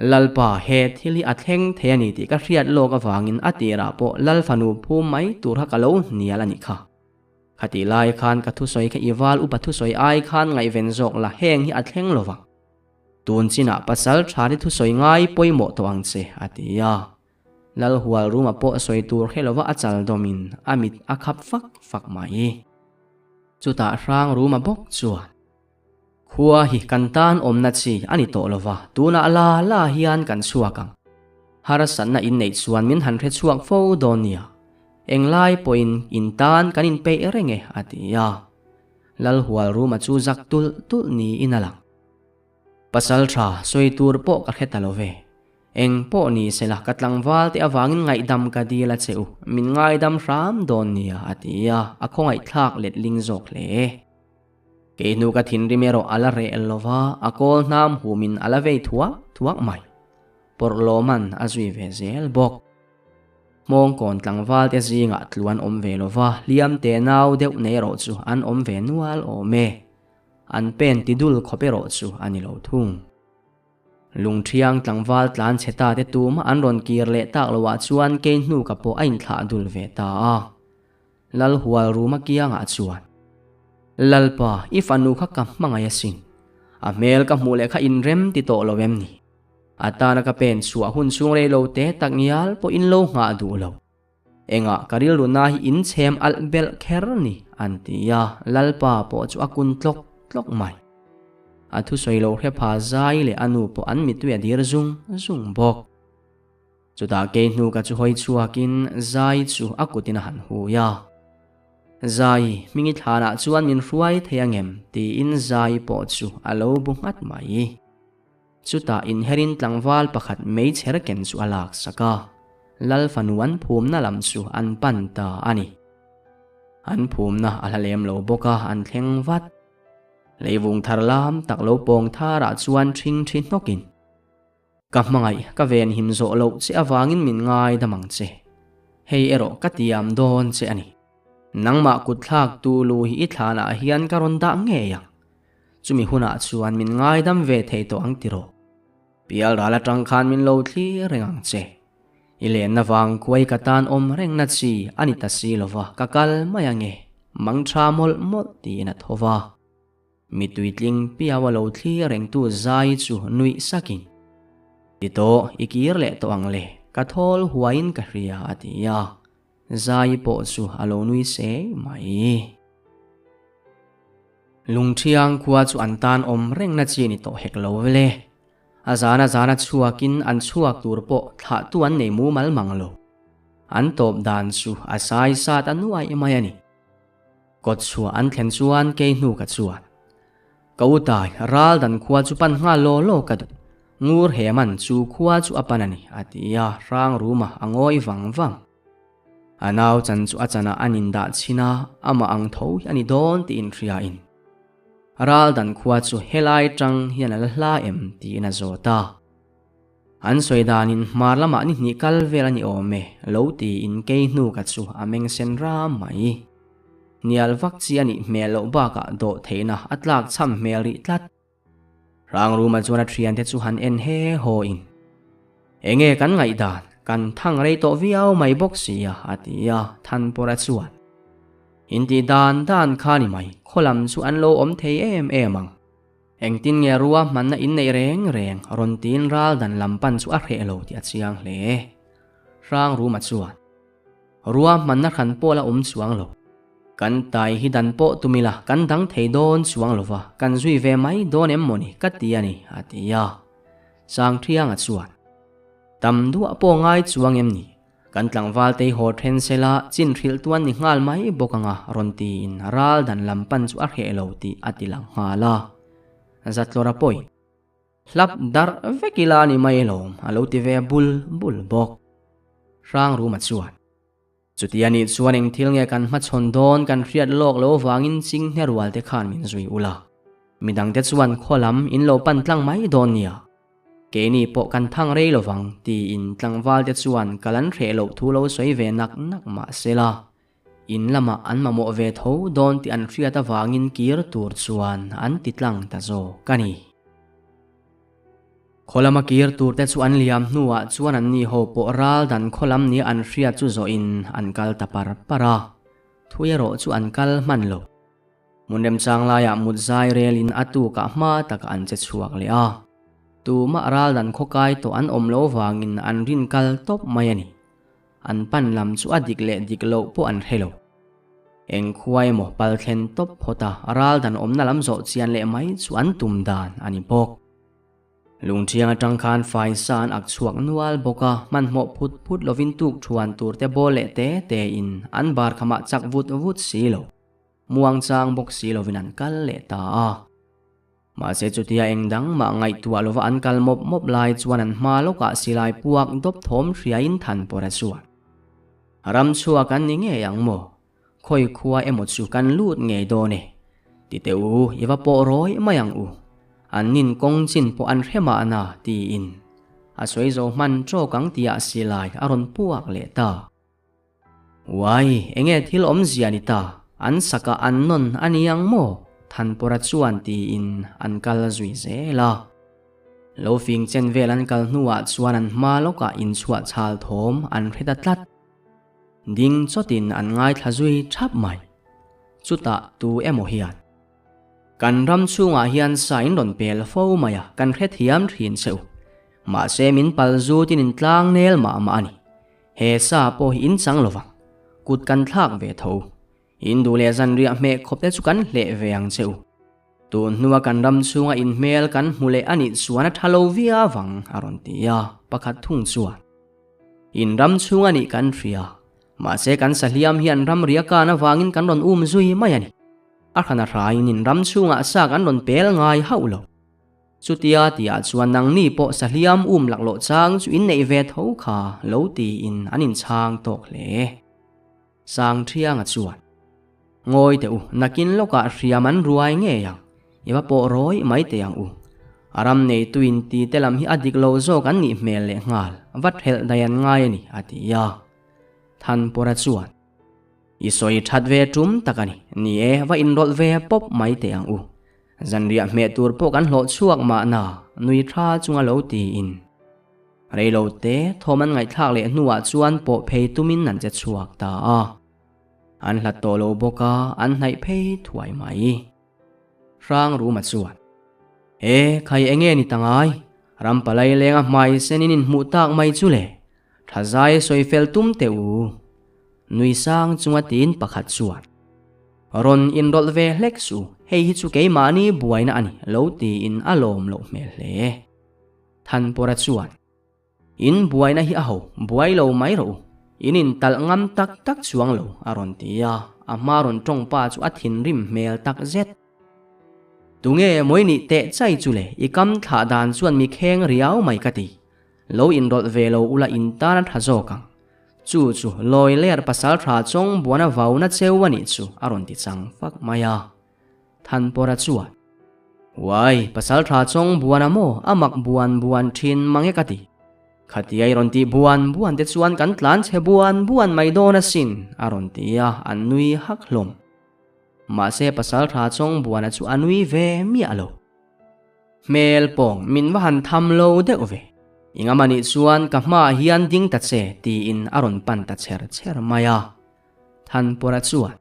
Lalpa, he thil hi a thleng thei a ni tih ka hriat lawk avangin a tirah pawh Lal fanu phum mai tur kha ka lo hnial a nih kha. Khatih lai khan ka thusawi kha i val upa thusawi ai khan ngaihven zawk la heng hi a thleng lo vang. Tun chinah pasal tha te thusawi ngai pawimawh tawh ang che, a ti a. Lalhualruma pawh sawi tur hre lova a chal dawmin a mit a khap fak fak mai. Chutah Hrangruma bawk chuan, Khua hi kan tan awmna chi a ni tawh lova, tunah la la hian kan chhuak ang. Harsatna inneih chuan min han hre chhuak fo dawn nia. Englai pawhin in tan kan inpeih reng e, a ti a. Lalhualruma chu zak tulh tulh niin a lang. Pasal tha sawi tur pawh ka hre ta lo ve. Eng pawh ni se la ka tlangval te avangin ngaihdam ka dil a che u, min ngaidam hram dawn nia a ti a, a khawngaihthlak letling zawk hle. Kei hnu ka thinrim erawh a la reh lo va, a kawl hnam humin a la vei thuak thuak mai. Pawrhlawman a zui ve zel bawk. Hmawngkawn tlangval te zingah tlu an awm ve lo va, hliam te nau deuh nei erawh chu an awm ve nual awm e. An pen ti dul khawp erawh chu a ni lo thung. Lungṭhiang tlangval tlan chhe ta te tumah an rawn kir leh tak loah chuan kei hnuka pawh a inthlah dul ve ta a. Lalhualruma kiangah chuan, Lalpa, i fanu kha ka hmangaih asin. A hmel ka hmuh leh kha inrem ti tawh lo em ni? A tana ka pen chhuah hun chhung rei lo te tak ngial pawh in lo nghah duh lo. Engah ka rilru na hi in chhem alh belh kher ni, an ti a, Lalpa pawh chu a kun tlawk tlawk mai. A thusawi lo hre pha zai leh a nu pawh an mitui a dir zung zung bawk. Chutah kei hnu ka chu hawi chhuakin zai chu a kutin a han hui a. Zai, hmingi thlanah chuan min hruai thei angem? tiin Zai pawh chu a lo bu nghat mai. Chutah inherin tlangval pakhat meichher ken chu a laksak a, Lal fanu an phumna lam chu an pan ta a ni. An phumna a hla lem lo bawk a, an thleng vat. Leivung thar lam tak lo pawng tharah chuan ṭhing ṭhi hnawkin, Ka hmangaih ka venhim zawh loh che avangin min ngaidam ang che. Hei erawh ka tiam dawn che a ni. Nangmah kutthlak tu lu hi i thlanah hian ka rawn dah ngei ang. Chumi hunah chuan min ngaidam ve thei tawh ang tiraw? Pial ral atang khan min lo thlir reng ang che. I lenna vang kuai ka tan awm rengna chi a ni ta si lova ka kal mai ange, mang tha mawlh mawlh tiin a tho va. Mi tuitling piau a lo thlir rengtu zai chu nuih sakin, Ti tawh, i kir leh tawh ang le, ka thawl huaiin ka hria a ti a, zai pawh chu a lo nui sei mai. Lungṭhiang khua chu an tan awm rengna chi ni tawh hek lo vele. A zana zana chhuakin an chhuak tur pawh thlahtu an nei mumal mang lo. An tawp dan chu a sai sat a nuai mai a ni. Kawt chhuah an thlen chuan kei hnu ka chuan. Ka u tai, ral dan khua chu pan nghal law law ka duh. Ngur he man chu khua chu a pan a ni, a ti a, hrang ruma a ngawi vang vang. A nau chan chu a chanah an indah chhin a, amah ang tho hi a ni dawn tiin hriain. Ral dan khua chu helai tang hian a la hla em tiin a zawt a. An sawi danin hmar lamah ni hnih kal vel a ni awm e, lo tiin kei hnu ka chu a meng sen ram mai. Hnial vak chi a nih hmel loh bakah dawh theihna a tlak chham hmel rih tlat. Hrangruma chuan a thiante chu han en he haw in, Enge kan ngaihdan, kan thang rei tawh viau mai bawk sia a ti a, Thanpawra chuan, Intih dan dan kha ni mai, khaw lam chu an lo awm thei em em ang. Engtin nge rua hmanna in neih reng reng rawn tiin ral dan lam pan chu a hreh lo tih a chiang hle. Hrang Ruma chuan, Rua hmanna hran pawh la awm chuang lo. Kan tai hi dan pawh tum ila kan dang thei dawn chuang lo va, kan zui ve mai dawn em mawni ka ti a ni, a ti a. Sangthianga chuan, Tam duah pawh ngai chuang em ni? Kan tlangval tei haw then sela chin hrilh tuan ni nghal mai bawk anga rawn tiin ral dan lam pan chu a hreh lo tih a ti lang nghal a. Zatlawra pawi hlap darh vek ila ni mai lawm a lo ti ve bul bul bawk. Hrangruma chuan, Chuti a nih chuan eng thil nge kan hmachhawn dawn kan hriat lawk lo vangin chinghne rual te khan min zui ula. Midangte chuan khaw lam in lo pan tlang mai dawn nia. Keini pawh kan thang rei lovang tiin tlangvalte chuan kal an hreh loh thu lo sawi ve nak nak mah se la, in lamah an mamawh ve tho dawn tih an hriat avangin kir tur chuan an ti tlang ta zawk a ni. Khaw lama kir turte chu an liam hnuah chuan anni ho pawh ral dan khaw lam nia an hriat chu zawhin an kal ta par par a, thui erawh chu an kal hman lo. Hmun remchang laiah mut zai relin a tukah hma takah an che chhuak leh a. Tumah ral dan khawkai tawh an awm lo vangin an rin kal tawp mai a ni. An pan lam chu a dik leh dik loh pawh an hre lo. Eng khua emaw pal thlen tawp phawt a ral dan awmna lam zawh chian leh mai chu an tum dan a ni bawk. Lungṭhiang aṭang khan fai sa an ak chhuak nual bawk a, hmanhmawh phut phut lovin tuk ṭhuan tur te bawl leh te tein an bar khamah chak vut vut si lo. Muangchang bawk si lovin an kal leh ta a. Mahse chutia eng dang mah ngaihtuah lova an kal mawp mawp lai chuan an hma lawkah silai puak dawp thawm hriain than pawr a chuan. Ram chhuak an ni ngei ang maw? Khawi khua emaw chu kan lut ngei dawn e. Ti teh u, i va pawh rawi mai ang u. An nin kawng chin pawh an hre mahna, tiin a sawi zo hman tawk ang tihah silai a rawn puak leh ta. Uai, enge thil awmzia ni ta? An sakah an nawn a ni ang maw? Thanpawra chuan tiin an kal zui zel a. Lo fing chen vel an kal hnuah chuan an hma lawkah inchhuah chhal thawm an hre ta tlat. Ding chawtin an ngaithla zui thap mai. Chutah tu emaw hian, Kan ram chhungah hian sa in rawn pel fo mai a, kan hrethiam thin che u. Mahse min pal zutin in tlang nel mah mah a ni. He sa pawh hi in chang lovang. Kut kan thlak ve tho. In duh leh zanriah hmeh khawp te chu kan hleh ve ang che u. Tun hnua kan ram chhunga in hmel kan hmu leh a nih chuan a tha lo viau ang, a rawn ti a, pakhat thung chuan. In ram chhung a nih kan hria. Mahse kan sahliam hian ramri a kan avangin kan rawn um zui mai a ni. A hran a hraiin in ram chhungah sa kan rawn pel ngai hauh lo. Chutia tihah chuan nangni pawh sahliam um laklawh chang chu in neih ve tho kha lo tiin an inchhang tawk hle. Sangthianga chuan, Ngawi teh u, nakin lawkah hriam an ruai ngei ang, i va pawh rawih mai teh ang u. A ram neituin ti te lam hi a dik lo zawk an nih hmel leh nghal, va thelh daih an ngai a ni, a ti a. Thanpawra chuan, I sawi that ve tum tak a ni, ni e, va inrawlh ve pawp mai teh ang u. Zanriah hmeh tur pawh kan hlawh chhuak mahna, nui tha chunga lo tiin. Reilo te thawm an ngaihthlak leh hnuah chuan pawh phei tumin an che chhuak ta a. An hlat tawh lo bawk a, an hnaih phei thuai mai. Hrang Ruma chuan, E, khai enge ni ta ngai? Ram palai lenga hmai senin inhmuh tak mai chu le, tha zai sawi fel tum teh u. Nui sang chunga tiin pakhat chuan, Rawn inrawlh ve hlek suh, hei hi chu keimahni buaina a ni, lo tiin a lawm loh hmel hle. Thanpawra chuan, In buaina hi a ho, buai lo mai rawh u. In intalh ngam tak tak chuang lo, a rawn ti a, a hma rawn tawng pa chu a thinrim hmel tak zet. Tunge mawi nih teh chai chu le, i kam thlah dan chuan mi kheng riau mai ka ti. Lo inrawlh ve lo ula in tan a tha zawk ang. Chu chu lawi ler pasal tha chawng buana vauna cheu a nih chu, a rawn ti chang fak mai a. Thanpawra chuan, Uai, pasal tha chawng buan a maw, a mak buan buan thin mang e ka ti. Khatia i rawn tih buan buan te chuan kan tlan chhe buan buan mai dawn asin, a rawn ti a, a nui hak hlawm. Mahse pasal tha chawng buana chu a nui ve miah lo. Hmel pawng min va han tham lo deuh ve. I ngam anih chuan ka hmaah hian ding ta che, tiin a rawn pan ta cher cher mai a. Thanpawra chuan.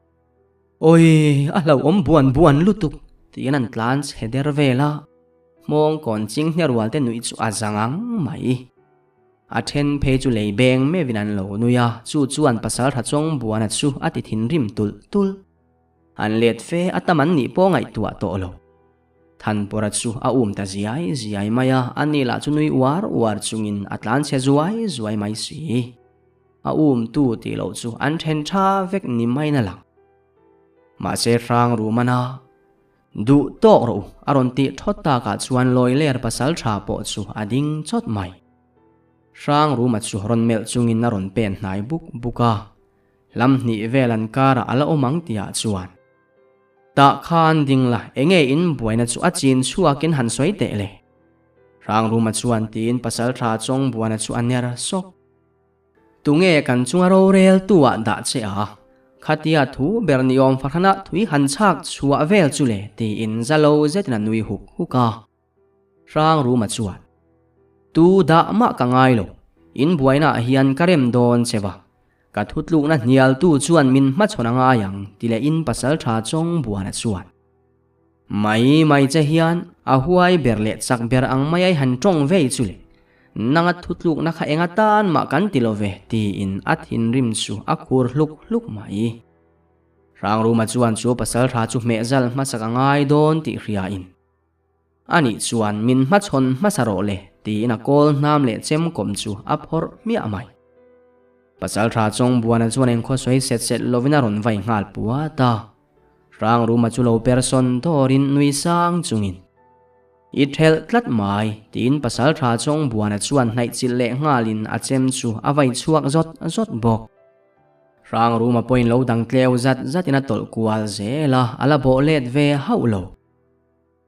Awi, a hlauhawm buan buan lutuk, tiin an tlan chhe der vel a, hmawng kawn ching hne rual te nuih chu a zang ang mai. A then phei chu lei beng meuhin an lo nui a, chu chuan pasal tha chawng buana chu a ti thinrim tulh tulh. An let fe a tam an nih pawh ngaihtuah tawh lo. Thanpawra chu a um ta ziai ziai mai a, ani lah chu nui uar uar chungin a tlan chhe zuai zuai mai si. A umtu tih loh chu an then tha vek ni maiin a lang. Mahse hrang rum ana, Duh tawk rawh u, a rawn tih thawt takah chuan lawi ler pasal tha pawh chu a ding chawt mai. Hrang ruma chu rawn melh chungin a rawn pen hnai buk buk a, lam hnih vel an karah a la awm ang tihah chuan, Tah khan ding la, enge in buaina chu a chin chhuakin han sawi teh le. Hrang ruma chuan tiin pasal tha chawng buana chu a ner sawk. Tunge kan chunga rorel tu ah dah che a? Khatia thu ber ni awm fahranah thui han chhak chhuah vel chu le tiin za lo zetin a nui huk huk a. Hrang Ruma chuan, Tu dah mah ka ngai lo, in buaina ah hian ka rem dawn che va. Ka thutlukna hnial tu chuan min hmachhawn a ngai ang ti leh in pasal tha chawng buana chuan, Mai mai che hian a huai ber leh chak ber ang mai ai han tawng vei chu le, nanga thutlukna kha enga tan mah kan ti lo ve tiin a thinrim chu a khur hluk hluk mai. Hrangruma chuan chu pasal tha chu hmehzal hmasak a ngai dawn tih hriain, Anih chuan min hmachhawn hmasa rawh le tiin a kawl hnam leh chem kawm chu a phawrh hmiah mai. Pasal tha Chawngbuana chuan engkhaw sawi set set lovin a rawn vai nghal puat a. Hrang Ruma chu lo per sawn dawrin nui sang chungin, I thelh tlat mai, tiin pasal tha Chawngbuana chuan hnaih chilh leh nghalin a chem chu a vai chhuak zawt zawt bawk. Hrang Ruma pawhin lo dang tleu zat zatin a tawlh kual zel a, a la bawh let ve hauh lo.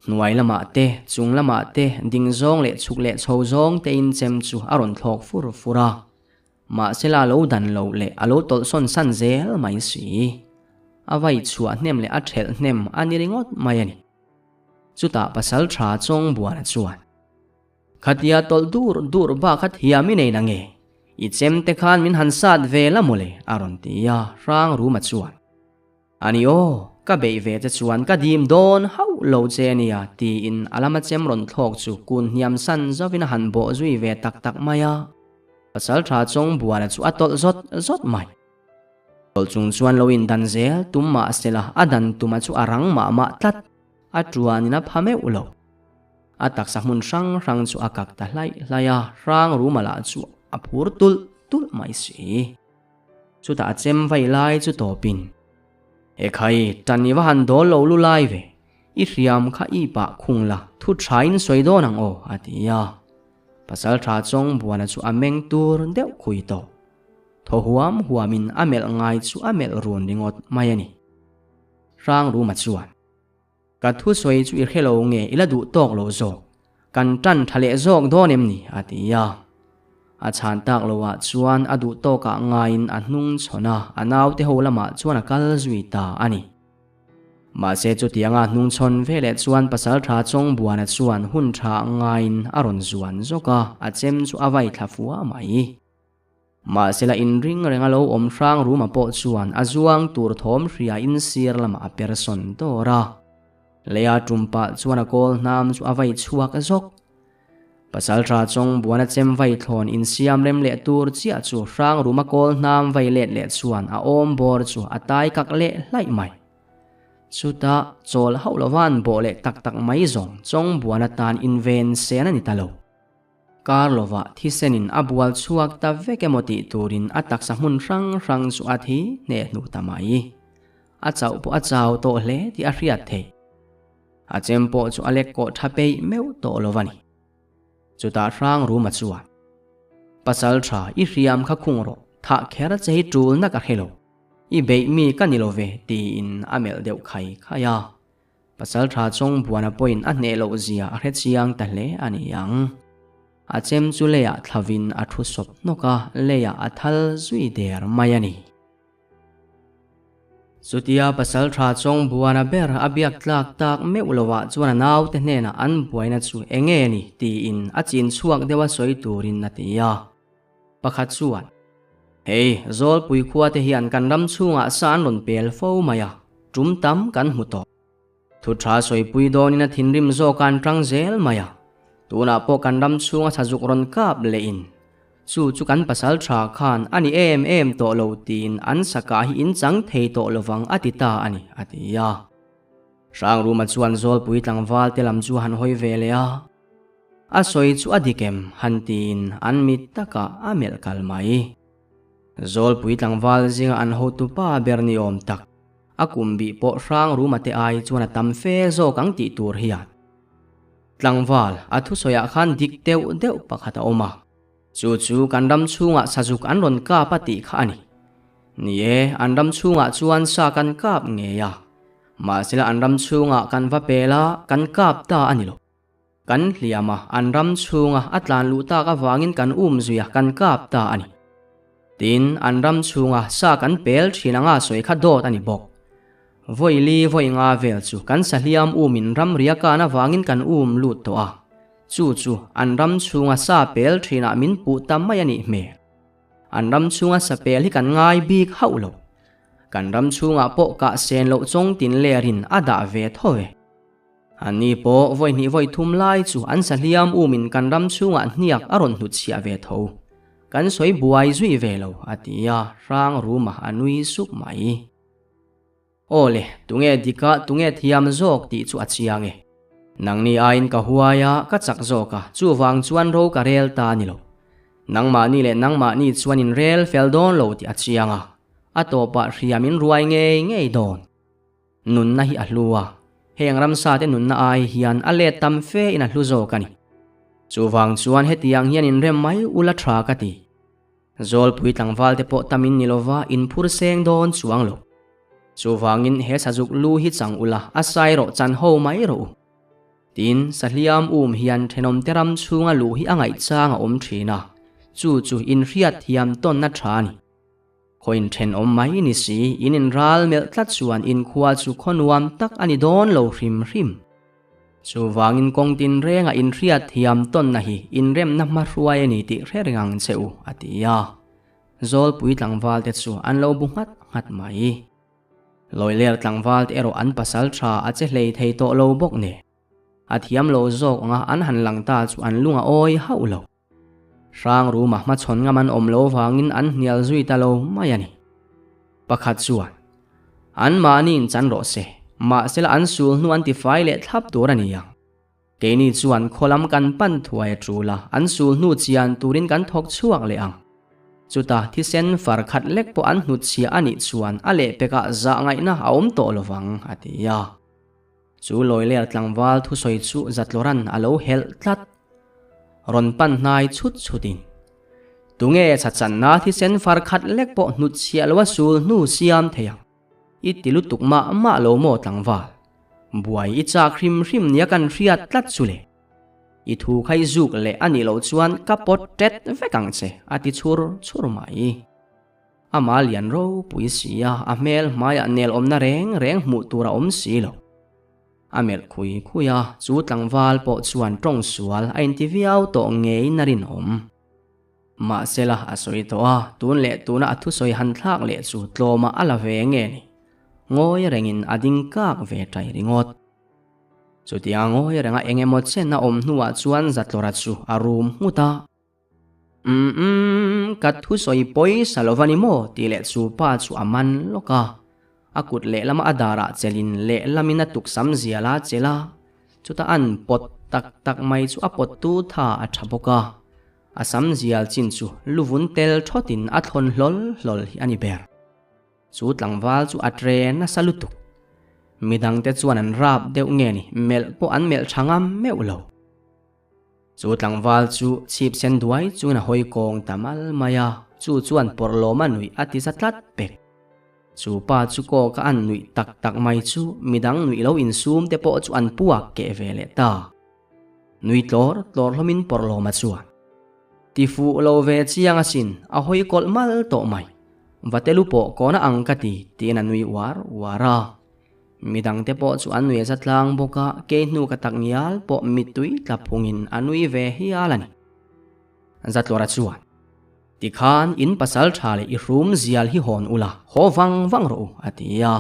Hnuai lamah te, chung lamah te, ding zawng leh chhuk leh chho zawng tein chem chu a rawn thlawk fur fur a. Mahsela a lo dan loh leh a lo tawlh sawn san zel mai si. A vai chhuah hnem leh a thelh hnem a ni ringawt mai a ni. Chutah pasal tha Chawngbuana chuan, Khatia tawlh dur dur bak a thiam i nei na nge? I chem te khan min han sat ve la mawle, a rawn ti a, Hrang Ruma chuan, A ni aw, ka beih ve che chuan ka dim dawn hauh lo che a nia, tiin a lama chem rawn thlawk chu kun hniam san zovin a han bawh zui ve tak tak mai a. Pasal tha chawng buana chu a tawlh zawt zawt mai. Tawlh chung chuan lo indan zel tum mah sela a dan tuma chu a rang mah mah tlat, a tuanin a pha meuh lo. A taksa hmun hrang hrang chu a kak ta hlaih hlaih a, hrang ruma lah chu a phur tulh tulh mai si. Chutah a chem vai lai chu tawpin, Ekhai, tan i va han dawl lo lu lai ve, i hriam kha i pah khung la, thu thain sawi dawn ang aw, a ti a. Pasal tha chawng buana chu a meng tur deuh khui tawh. Thaw huam huamin a melh ngai chu a melh run ringawt mai a ni. Hrang Ruma chuan, Ka thusawi chu i hre lo nge i la duh tawk lo zawk? Kan tan tha leh zawk dawn em ni? a ti a. A chhan tak loah chuan a duh tawkah ngaiin a hnung chhawn a, a naute ho lamah chuan a kal zui ta a ni. Mahse chutianga hnung chhawn veleh chuan Pasaltha Chawngbuana chuan hun tha ngaiin a rawn zuan zawk a, a chem chu a vai thla fua mai. Mahsela inring renga lo awm hrang ruma pawh chuan a zuang tur thawm hria in sir lamah a per sawn dawr a. Leia tum pah chuan a kawl hnam chu a vai chhuak zawk. Pasaltha chawng buana chem vai thlawn insiam rem leh tur chiah chu hrang ruma kawl hnam vai let leh chuan a awm bawr chu a tai kak leh hlaih mai. Chutah chawl hauh lovan bawh leh tak tak mai zawng chawng buana tan inven sen a ni ta lo. Kar lovah thisenin a bual chhuak ta vek emaw tih turin a taksa hmun hrang hrang chu a thi hneh hnu ta mai. A chauh pawh a chau tawh hle tih a hriat theih. A chem pawh chu a lek kawh tha peih meuh tawh lo a ni. Chutah hrang Ruma chuan, Pasal tha, i hriam kha khung rawh, thah kher che hi tul na ka hre lo. I beih mi ka ni lo ve, tiin a melh deuh khai khai a. Pasal tha chawng buana pawhin a hneh loh zia a hre chiang ta hle a ni ang. A chem chu leiah thlavin a thu sawp hnawk a, leiah a thal zui der mai a ni. Chutia pasal tha chawng buana ber a biak tlak tak meuh lovah chuan a naute hnenah an buaina chu eng nge ni tiin a chin chhuak deuha sawi turin a ti a. Pakhat chuan, Hei, Zawlpui khua te hian kan ram chhungah sa an rawn pel fo mai a, tum tam kan hmu tawh. Thu tha sawipui dawnin a thinrim zawk a an tang zel mai a, tunah pawh kan ram chhunga sazuk rawn kap lehin, chu chu kan pasal tha khan a ni em em tawh lo tiin an sakah hi in chang thei tawh lovang a ti ta a ni, a ti a. Hrangruma chuan Zawlpui tlangval te lam chu a han hawi ve leh a. A sawi chu a dik em? han tiin an mit takah a melh kal mai. Zawlpui tlangval zinga an hotu pa ber ni awm tak, a kum bih pawh hrang ruma te ai chuan a tam fe zawk ang tih tur hian tlangval a thusawiah khan dik deuh deuh pakhat a awm a. Chu chu kan ram chhungah sazuk an rawn kap a tih kha a ni. Ni e, an ram chhungah chuan sa kan kap ngei a. Mahsela an ram chhungah kan va pel a, kan kap ta a ni lo. Kan hliam a, an ram chhunga a tlan luh tak avangin kan um zui a, kan kap ta a ni. Tin, an ram chhunga sa kan pel thin anga sawi kha dawt a ni bawk. Vawi li vawi nga vel chu kan sa hliam umin ramria kan avangin kan um lut tawh a, chu chu an ram chhunga sa pel thinah min puh ta mai a nih hmel. An ram chhunga sa pel hi kan ngai bik hauh lo. Kan ram chhungah pawh kah sen loh chawng tin lerin a dah ve tho ve. Anni pawh vawi hnih vawi thum lai chu an sahliam umin kan ram chhungah hniak a rawn hnutchhiah ve tho. Kan sawi buai zui ve lo, a ti a, hrang ruma a nui sup mai. Aw le, tunge dika tunge thiam zawk tih chu a chiang e. Nangni aiin ka huai a, ka chak zawk a, chuvang chuan ro ka rel ta a ni lo. Nangmahni leh nangmahni chuan in rel fel dawn lo tih a chiang a, a tawpah hriam in ruai ngei ngei dawn. Nunna hi a hlu a, heng ramsa te nunna ai hian a let tam fe in a hlu zawk a ni. Chuvang chuan hetiang hian inrem mai ula tha ka ti. Zawlpui tlangval te pawh tam in ni lova in phur seng dawn chuang lo. Chuvangin he sazuk lu hi chang ula a sai rawh chan ho mai rawh u. Tin, sahliam um hian thenawm te ram chhunga luh hi a ngaihchang a awm thin a, chu chu inhriat thiam tawnna tha a ni. Khaw inthenawm mai ni si, in inral melh tlat chuan inkhua chu khaw nuam tak a ni dawn lo hrim hrim. Chuvangin kawng tinrenga inhriat thiam tawnna hi inremna hmahruai a ni tih hre reng ang che u, a ti a. Zawlpui tlangvalte chu an lo bu nghat nghat mai. Lawiler tlangvalte erawh an pasal tha a che hlei thei tawh lo bawk nen. A thiam lo zawk anga an han lang ta chu an lung a awi hauh lo. Hrang ruma hmachhawn ngam an awm lo vangin an hnial zui ta lo mai a ni. Pakhat chuan, An mahniin chan rawh se, mahsela an sul hnu an tifai leh thlap tur a ni ang. Keini chuan khaw lam kan pan thuai a tul a, an sul hnu chian turin kan thawk chhuak leh ang. Chutah thisen far khat lek pawh an hnutchhiah a nih chuan a lehpekah zah ngaihna a awm tawh lovang, a ti a. Chu lawiler tlangval thusawi chu Zatlawran a lo helh tlat. Rawn pan hnai chhut chhutin, Tunge chhachanna thisen far khat lek pawh hnutchhiah loa sul hnu siam thei ang? I ti lutuk mah mah lo maw tlangval? Buai i chak hrim hrim nia kan hriat tlat chu le. I thu kha i zuk leh a nih loh chuan ka pawt tet vek ang che, a ti chhur chhur mai. Amah lian ropui si a, a hmel hmaiah nel awmna reng reng hmuh tur a awm si lo. A melh khui khui a, chu tlangval pawh chuan tawng sual a inti viau tawh ngeiin a rinawm. Mahsela a sawi tawh a, tun leh tuna a thusawi han thlak leh chu tlawmah a la ve nge ni? Ngawi rengin a ding kak ve ṭai ringawt. Chutia ngawi renga eng emaw chen a awm hnuah chuan Zatlawra chu a rum nghut a. Umm umm, ka thusawi pawisa lo va ni maw? tih leh chu pa chu a man lawk a. A kut lehlama a darah chelin lehlamin a tuksam zial a chelh a, chutah an pawt tak tak mai chu a pawttu tha a tha bawk a. A sam zial chin chu luvun tel thawtin a thlawn hlawl hlawl hi a ni ber. Chu tlangval chu a tre nasa lutuk. Midangte chuan an rap deuh nge ni melh pawh an melh tha ngam meuh lo. Chu tlangval chu chhip sen duai chuan a hawi kawng ta mal mai a, chu chuan pawrh lawma nuih a ti za tlat pek. Chu pa chu kawka an nuih tak tak mai chu midang nuih lo insum te pawh chu an puak keh ve leh ta. Nui tlawr tlawr hlawmin pawrh lawma chuan ti fuh lo ve chiang asin a hawi kawlh mal tawh mai. Vatelu pawh kawna ang ka ti tiin a nui uar uar a. Midangte pawh chu an nui a za tlang bawk a, kei hnu ka tak ngial pawh mittui tla phungin a nui ve hial a ni. Zatlawra chuan, Tikhan in pasal tha leh i hrum zial hi hawn ula, haw vang vang rawh u, a ti a.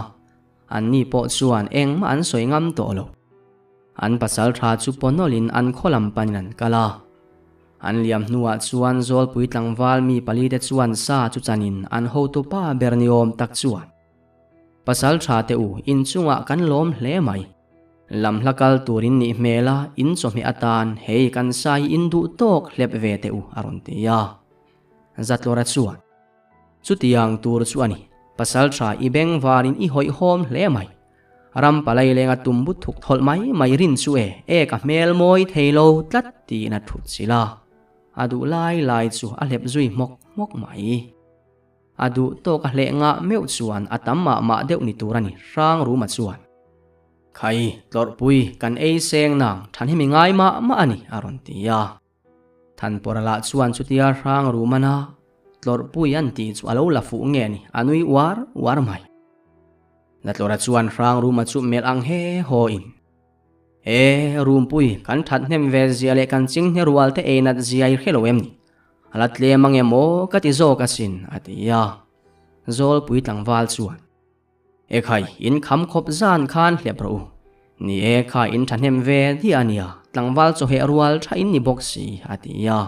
Anni pawh chuan engmah an sawi ngam tawh lo. An pasal tha chu pawnawlin an khaw lam panin an kal a. An liam hnuah chuan Zawlpui tlangval mi palite chuan sa chu chanin an hotupa ber ni awm tak chuan, Pasal tha te u, in chungah kan lawm hle mai. Lam hla kal tur in nih hmel a, in chawhmeh atan hei kan sa hi in duh tawk hlep ve teh u, a rawn ti a. Zatlawra chuan, Chutiang tur chu a ni, pasal tha i bengvarin i hawihhawm hle mai. Ram palai lenga tumbu thuk thawlh mai mai rin chu e, e ka hmel mawi thei lo tlat tiin a thut chilh a. A duh lai lai chu a hlep zui hmawk hmawk mai. A duh tawk a hleh ngah meuh chuan a tam mah mah deuh ni tur a ni, hrang ruma chuan. Khai, tlawrhpui, kan ei seng nang, than hi mi ngai mah mah a ni, a rawn ti a. Thanpawra lah chuan chutia hrang rumana tlawrhpui an tih chu a lo la fuh nge ni, a nui uar uar mai. Natlawra chuan hrang ruma chu melh ang he haw in. E, Rumpui, kan that hnem ve zia leh kan ching hne rual te ei nat zia i hre lo em ni? A la tlem ang em aw ka ti zawk asin, a ti a. Zawlpui tlangval chuan, E khai, in kham khawp zan khan hlep rawh u. Ni e, kha in tha hnem ve diah a nia, tlangval chawheh rual tha in ni bawk si, a ti a.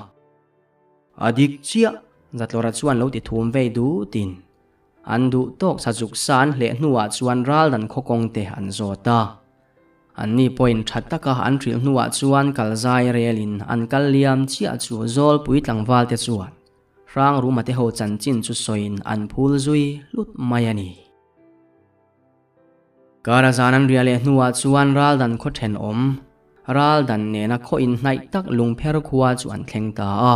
A dik chiah, Zatlawra chuan lo ti thum vei dutin. An duh tawk sazuk sa an hleh hnuah chuan ral dan khaw kawng te an zawt a. Anni pawhin tha taka an hrilh hnuah chuan kal zai relin an kal liam chiah chu Zawlpui tlangval te chuan Hrang Ruma te ho chanchin chu sawiin an phul zui hlut mai a ni. Kara zan an riah leh hnuah chuan ral dan khaw thenawm, ral dan nena khaw inhnaih tak lungpher khua chu an thleng ta a.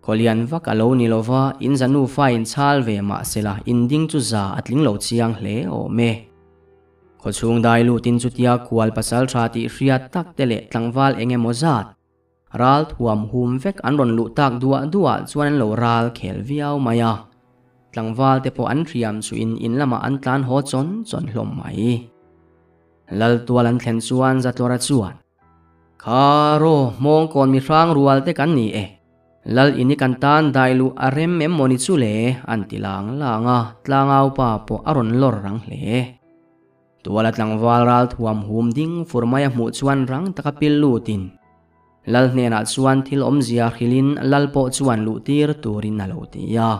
Khawlian vak a lo ni lo va, in za nufa in chhal ve mah se la, in ding chu za a tling lo chiang hle awm e. Khawchhung dai lutin chutia khual pasal tha tih hriat tak te leh tlangval eng emaw zat, ral thuam hum vek an rawn luh tak duah duah chuan an lo ral khel viau mai a. Tlangval te pawh an hriam chuhin in lamah an tlan haw chawn chawn hlawm mai. Lal tual an thlen chuan Zatlawra chuan, Kha raw, hmawngkawn mi hrang rual te kan ni e. Lal ini kan tan dai luh a rem em maw ni chu le? an ti lang lang a, tlangau pa pawh a rawn lawr rang hle. Tuala tlangval ral thuam hum ding fur mai a hmuh chuan rang taka pil lutin Lal hnenah chuan thil awmzia hrilhin Lal pawh chuan luh tir turin a lo ti a.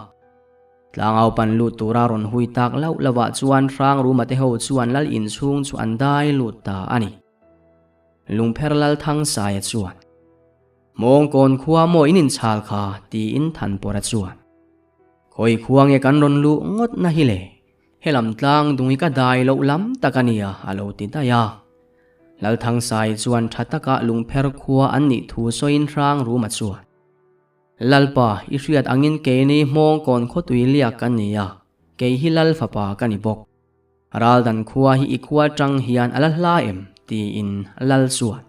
Tlangau pan lut tura rawn hui tak lauh lovah chuan hrang ruma te ho chuan Lal inchhung chu an dai lut ta a ni. Lungpher lal Thangsaia chuan, Mawngkawn khua maw in inchhal kha? tiin Thanpawra chuan. Hawi khua nge kan rawn luh ngawt na hi le, helam tlang dung hi ka dai loh lam tak a nia a lo ti daih a. Lalthangsai chuan tha taka lungpher khua an nih thu sawiin hrang rum a chuan. Lalpa, i hriat angin keini hmawngkawn khawtui liak kan ni a, kei hi Lal fapa ka ni bawk. Raldan khua hi i khua tang hian a la hla em? tiin Lal chuan.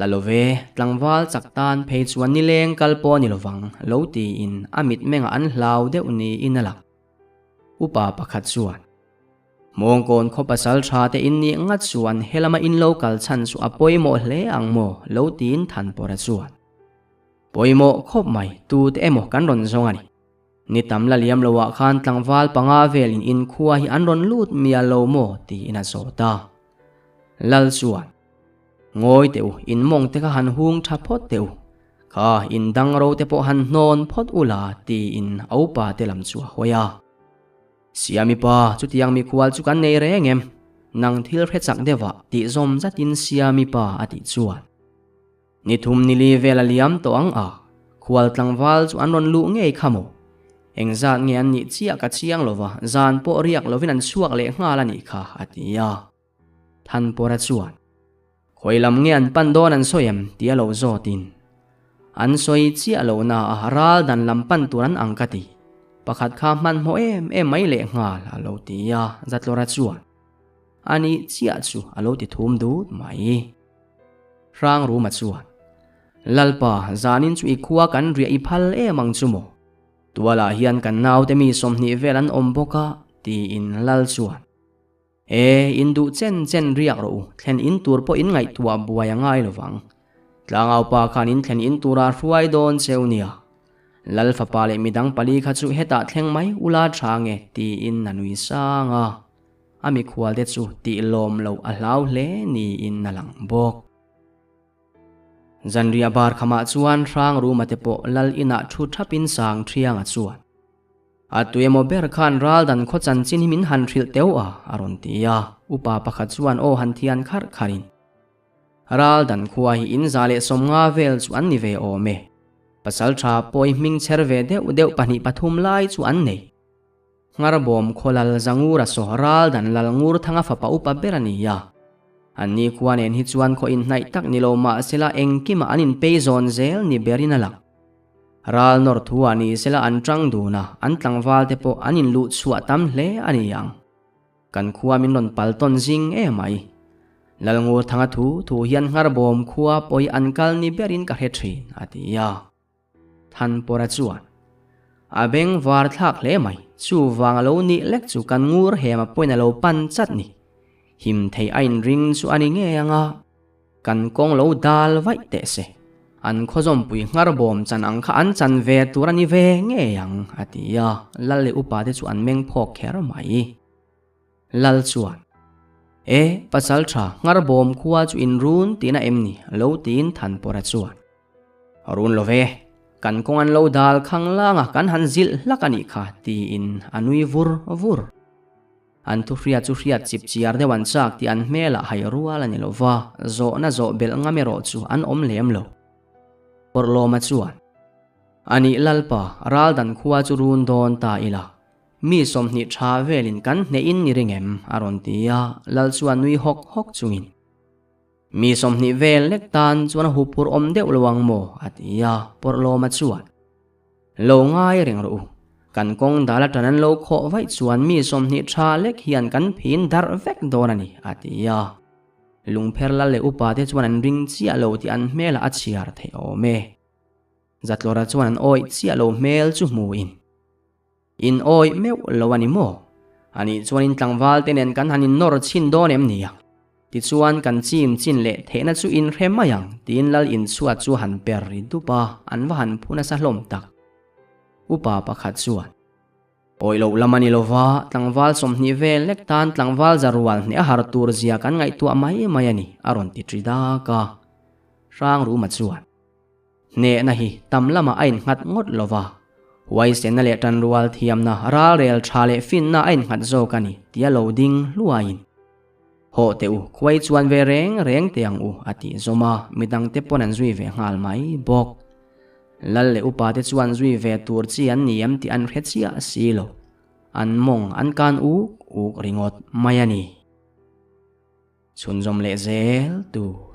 La lo ve, tlangval chak tan phei chuan nileng kal pawh a ni lovang, lo tiin a mitmengah an hlau deuh niin a lang. Upa pakhat chuan. Mawngkawn khaw pasal tha te in nih ngat chuan helama in lo kal chhan chu a pawimawh hle ang maw lo tiin Thanpawra chuan. Pawimawh khawp mai, tute emaw kan rawn zawng a ni. Ni tam la liam loah khan tlangval panga velin inkhua hi an rawn lut mial lo maw tiin a zawt a. Lal chuan, Ngawi teh u, in mawng te kha han hung tha phawt teh u. Kha, in dang ro te pawh han hnawn phawt u la tiin a upa te lam chu a hawi a. Siami pa, chutiang mikhual chu kan nei reng em? Nang thil hre chak deuhah tih zawm zatin Siami pa a tih chuan. Ni thum ni li vel a liam tawh ang a, khual tlangval chu an rawn luh ngei kha maw? Engzat nge an nih chiah ka chiang lova, zan pawh riak lovin an chhuak leh nghal a nih kha, a ti a. Thanpawra chuan, Khawi lam nge an pan dawn an sawi em? tia lo zawtin. An sawi chiah lo na a, ral dan lam pan tur an ang ka ti. Pakhat kha hmanhmawh em em mai leh nghal, a lo ti a, Zatlawra chuan, A nih chiah chu, a lo ti thum dut mai. Hrangruma chuan, Lalpa, zanin chu i khua kan riah i phal em ang chu maw? Tualah hian kan naute mi 20 vel an awm bawk a, tiin Lal chuan, E, in duh chen chen riak rawh u, thlen in tur pawh in ngaihtuah buai a ngai lo vang. Tlangaupa khan in thlen in tura hruai dawn cheu nia. Lal fapa leh midang pali kha chu hetah thleng mai ula tha nge, tiin a nui sang a. A mikhual te chu tih lawm loh a hlau hle niin a lang bawk. Zanriah bar khamah chuan Hrangruma te pawh Lal inah thu thapin sang thiang a chuan. A tuemaw ber khan ral dan khaw chanchin hi min han hrilh teuh a, a rawn ti a. Upa pakhat chuan aw han thian kharh kharhin, Ral dan khua hi in 150 vel chu an ni ve awm e. Pasaltha pawi hming chher ve deuh deuh pahnih pathum lai chu an nei. Ngarbawm Khawlal Zangura saw ral dan lal ngur thanga fapa upa ber a ni a. An ni khua nen hi chuan khaw inhnaih tak ni lo mah sela engkimah an inpei zawn zel ni berin a lang. Ral nawr thu ah ni sela an tang dun a, an tlangval te pawh an inluh chhuah tam hle a ni ang. Kan khua min rawn pal tawn zing em mai. Lal ngur thanga thu thu hian Ngarbawm khua pawi an kal ni berin ka hre thin, a ti a. Thanpawra chuan, A beng var thlak hle mai, chuvang a lo nih lek chu kan ngur hem a pawhin a lo pan chat ni. Him thei a inring chu a ni ngei ang a, kan kawng lo dal vaih teh se. An khawzawmpui nghar bawm chan ang kha an chan ve tur a ni ve ngei ang, a ti a, Lal leh upa te chu an meng phawk kher mai. Lal chuan, E, pasal tha, nghar bawm khua chu inrun tihna em ni? lo tiin Thanpawra chuan. Run lo ve, kan kawng an lo dal khang lang a, kan han zilh hlak a nih kha, tiin a nui vur vur. An thu hriat chu hriat chip chiar deuh an chak tih an hmelah hai rual a ni lo va, zawhna zawh belh ngam erawh chu an awm lem lo. Pawrhlawma chuan, A nih Lalpa, ral dan khua chu run dawn ta ila, mi 20 tha velin kan hnehin ni ring em? a rawn ti a, Lal chuan nui hawk hawk chungin. Mi 20 vel lek tan chuan a huphur awm deuh lo ang maw? a ti a, Pawrhlawma chuan, Lo ngai reng rawh u, kan kawng dal atan an lo khawh vaih chuan mi 20 tha lek hian kan phin darh vek dawn a ni, a ti a. Lungpher lal leh upa te chuan an ring chiah lo tih an hmelah a chhiar theih awm e. Zatlawra chuan an awih chiah lo hmel chu hmuin. In awih meuh lo a ni maw? Anih chuan in tlangval te nen kan han in nawr chhin dawn em ni ang? Tichuan kan chim chin leh theihna chu in hre mai ang tiin lal inchhuat chu han per ri dup a, an va han phu nasa hlawm tak. Upa pakhat chuan, Awih loh lam a ni lova, tlangval 20 vel lek tan tlangval zarual hneh a har tur zia kan ngaihtuah mai mai a ni, a rawn ti ṭi dak a. Hrangruma chuan. Hnehna hi tam lamah a innghat ngawt lo va, huaisenna leh tanrual thiamna, ralrel tha leh finna a innghat zawk a ni tia lo ding hluaiin, Hawh teh u, khuai chuan ve reng reng teh ang u, a tih zawm a, midangte pawn an zui ve nghal mai bawk. Lal leh upa te chuan zui ve tur chi an ni em tih an hre chiah si lo. An mawng an kan uk uk ringawt mai a ni. Chhunzawm leh zel tur.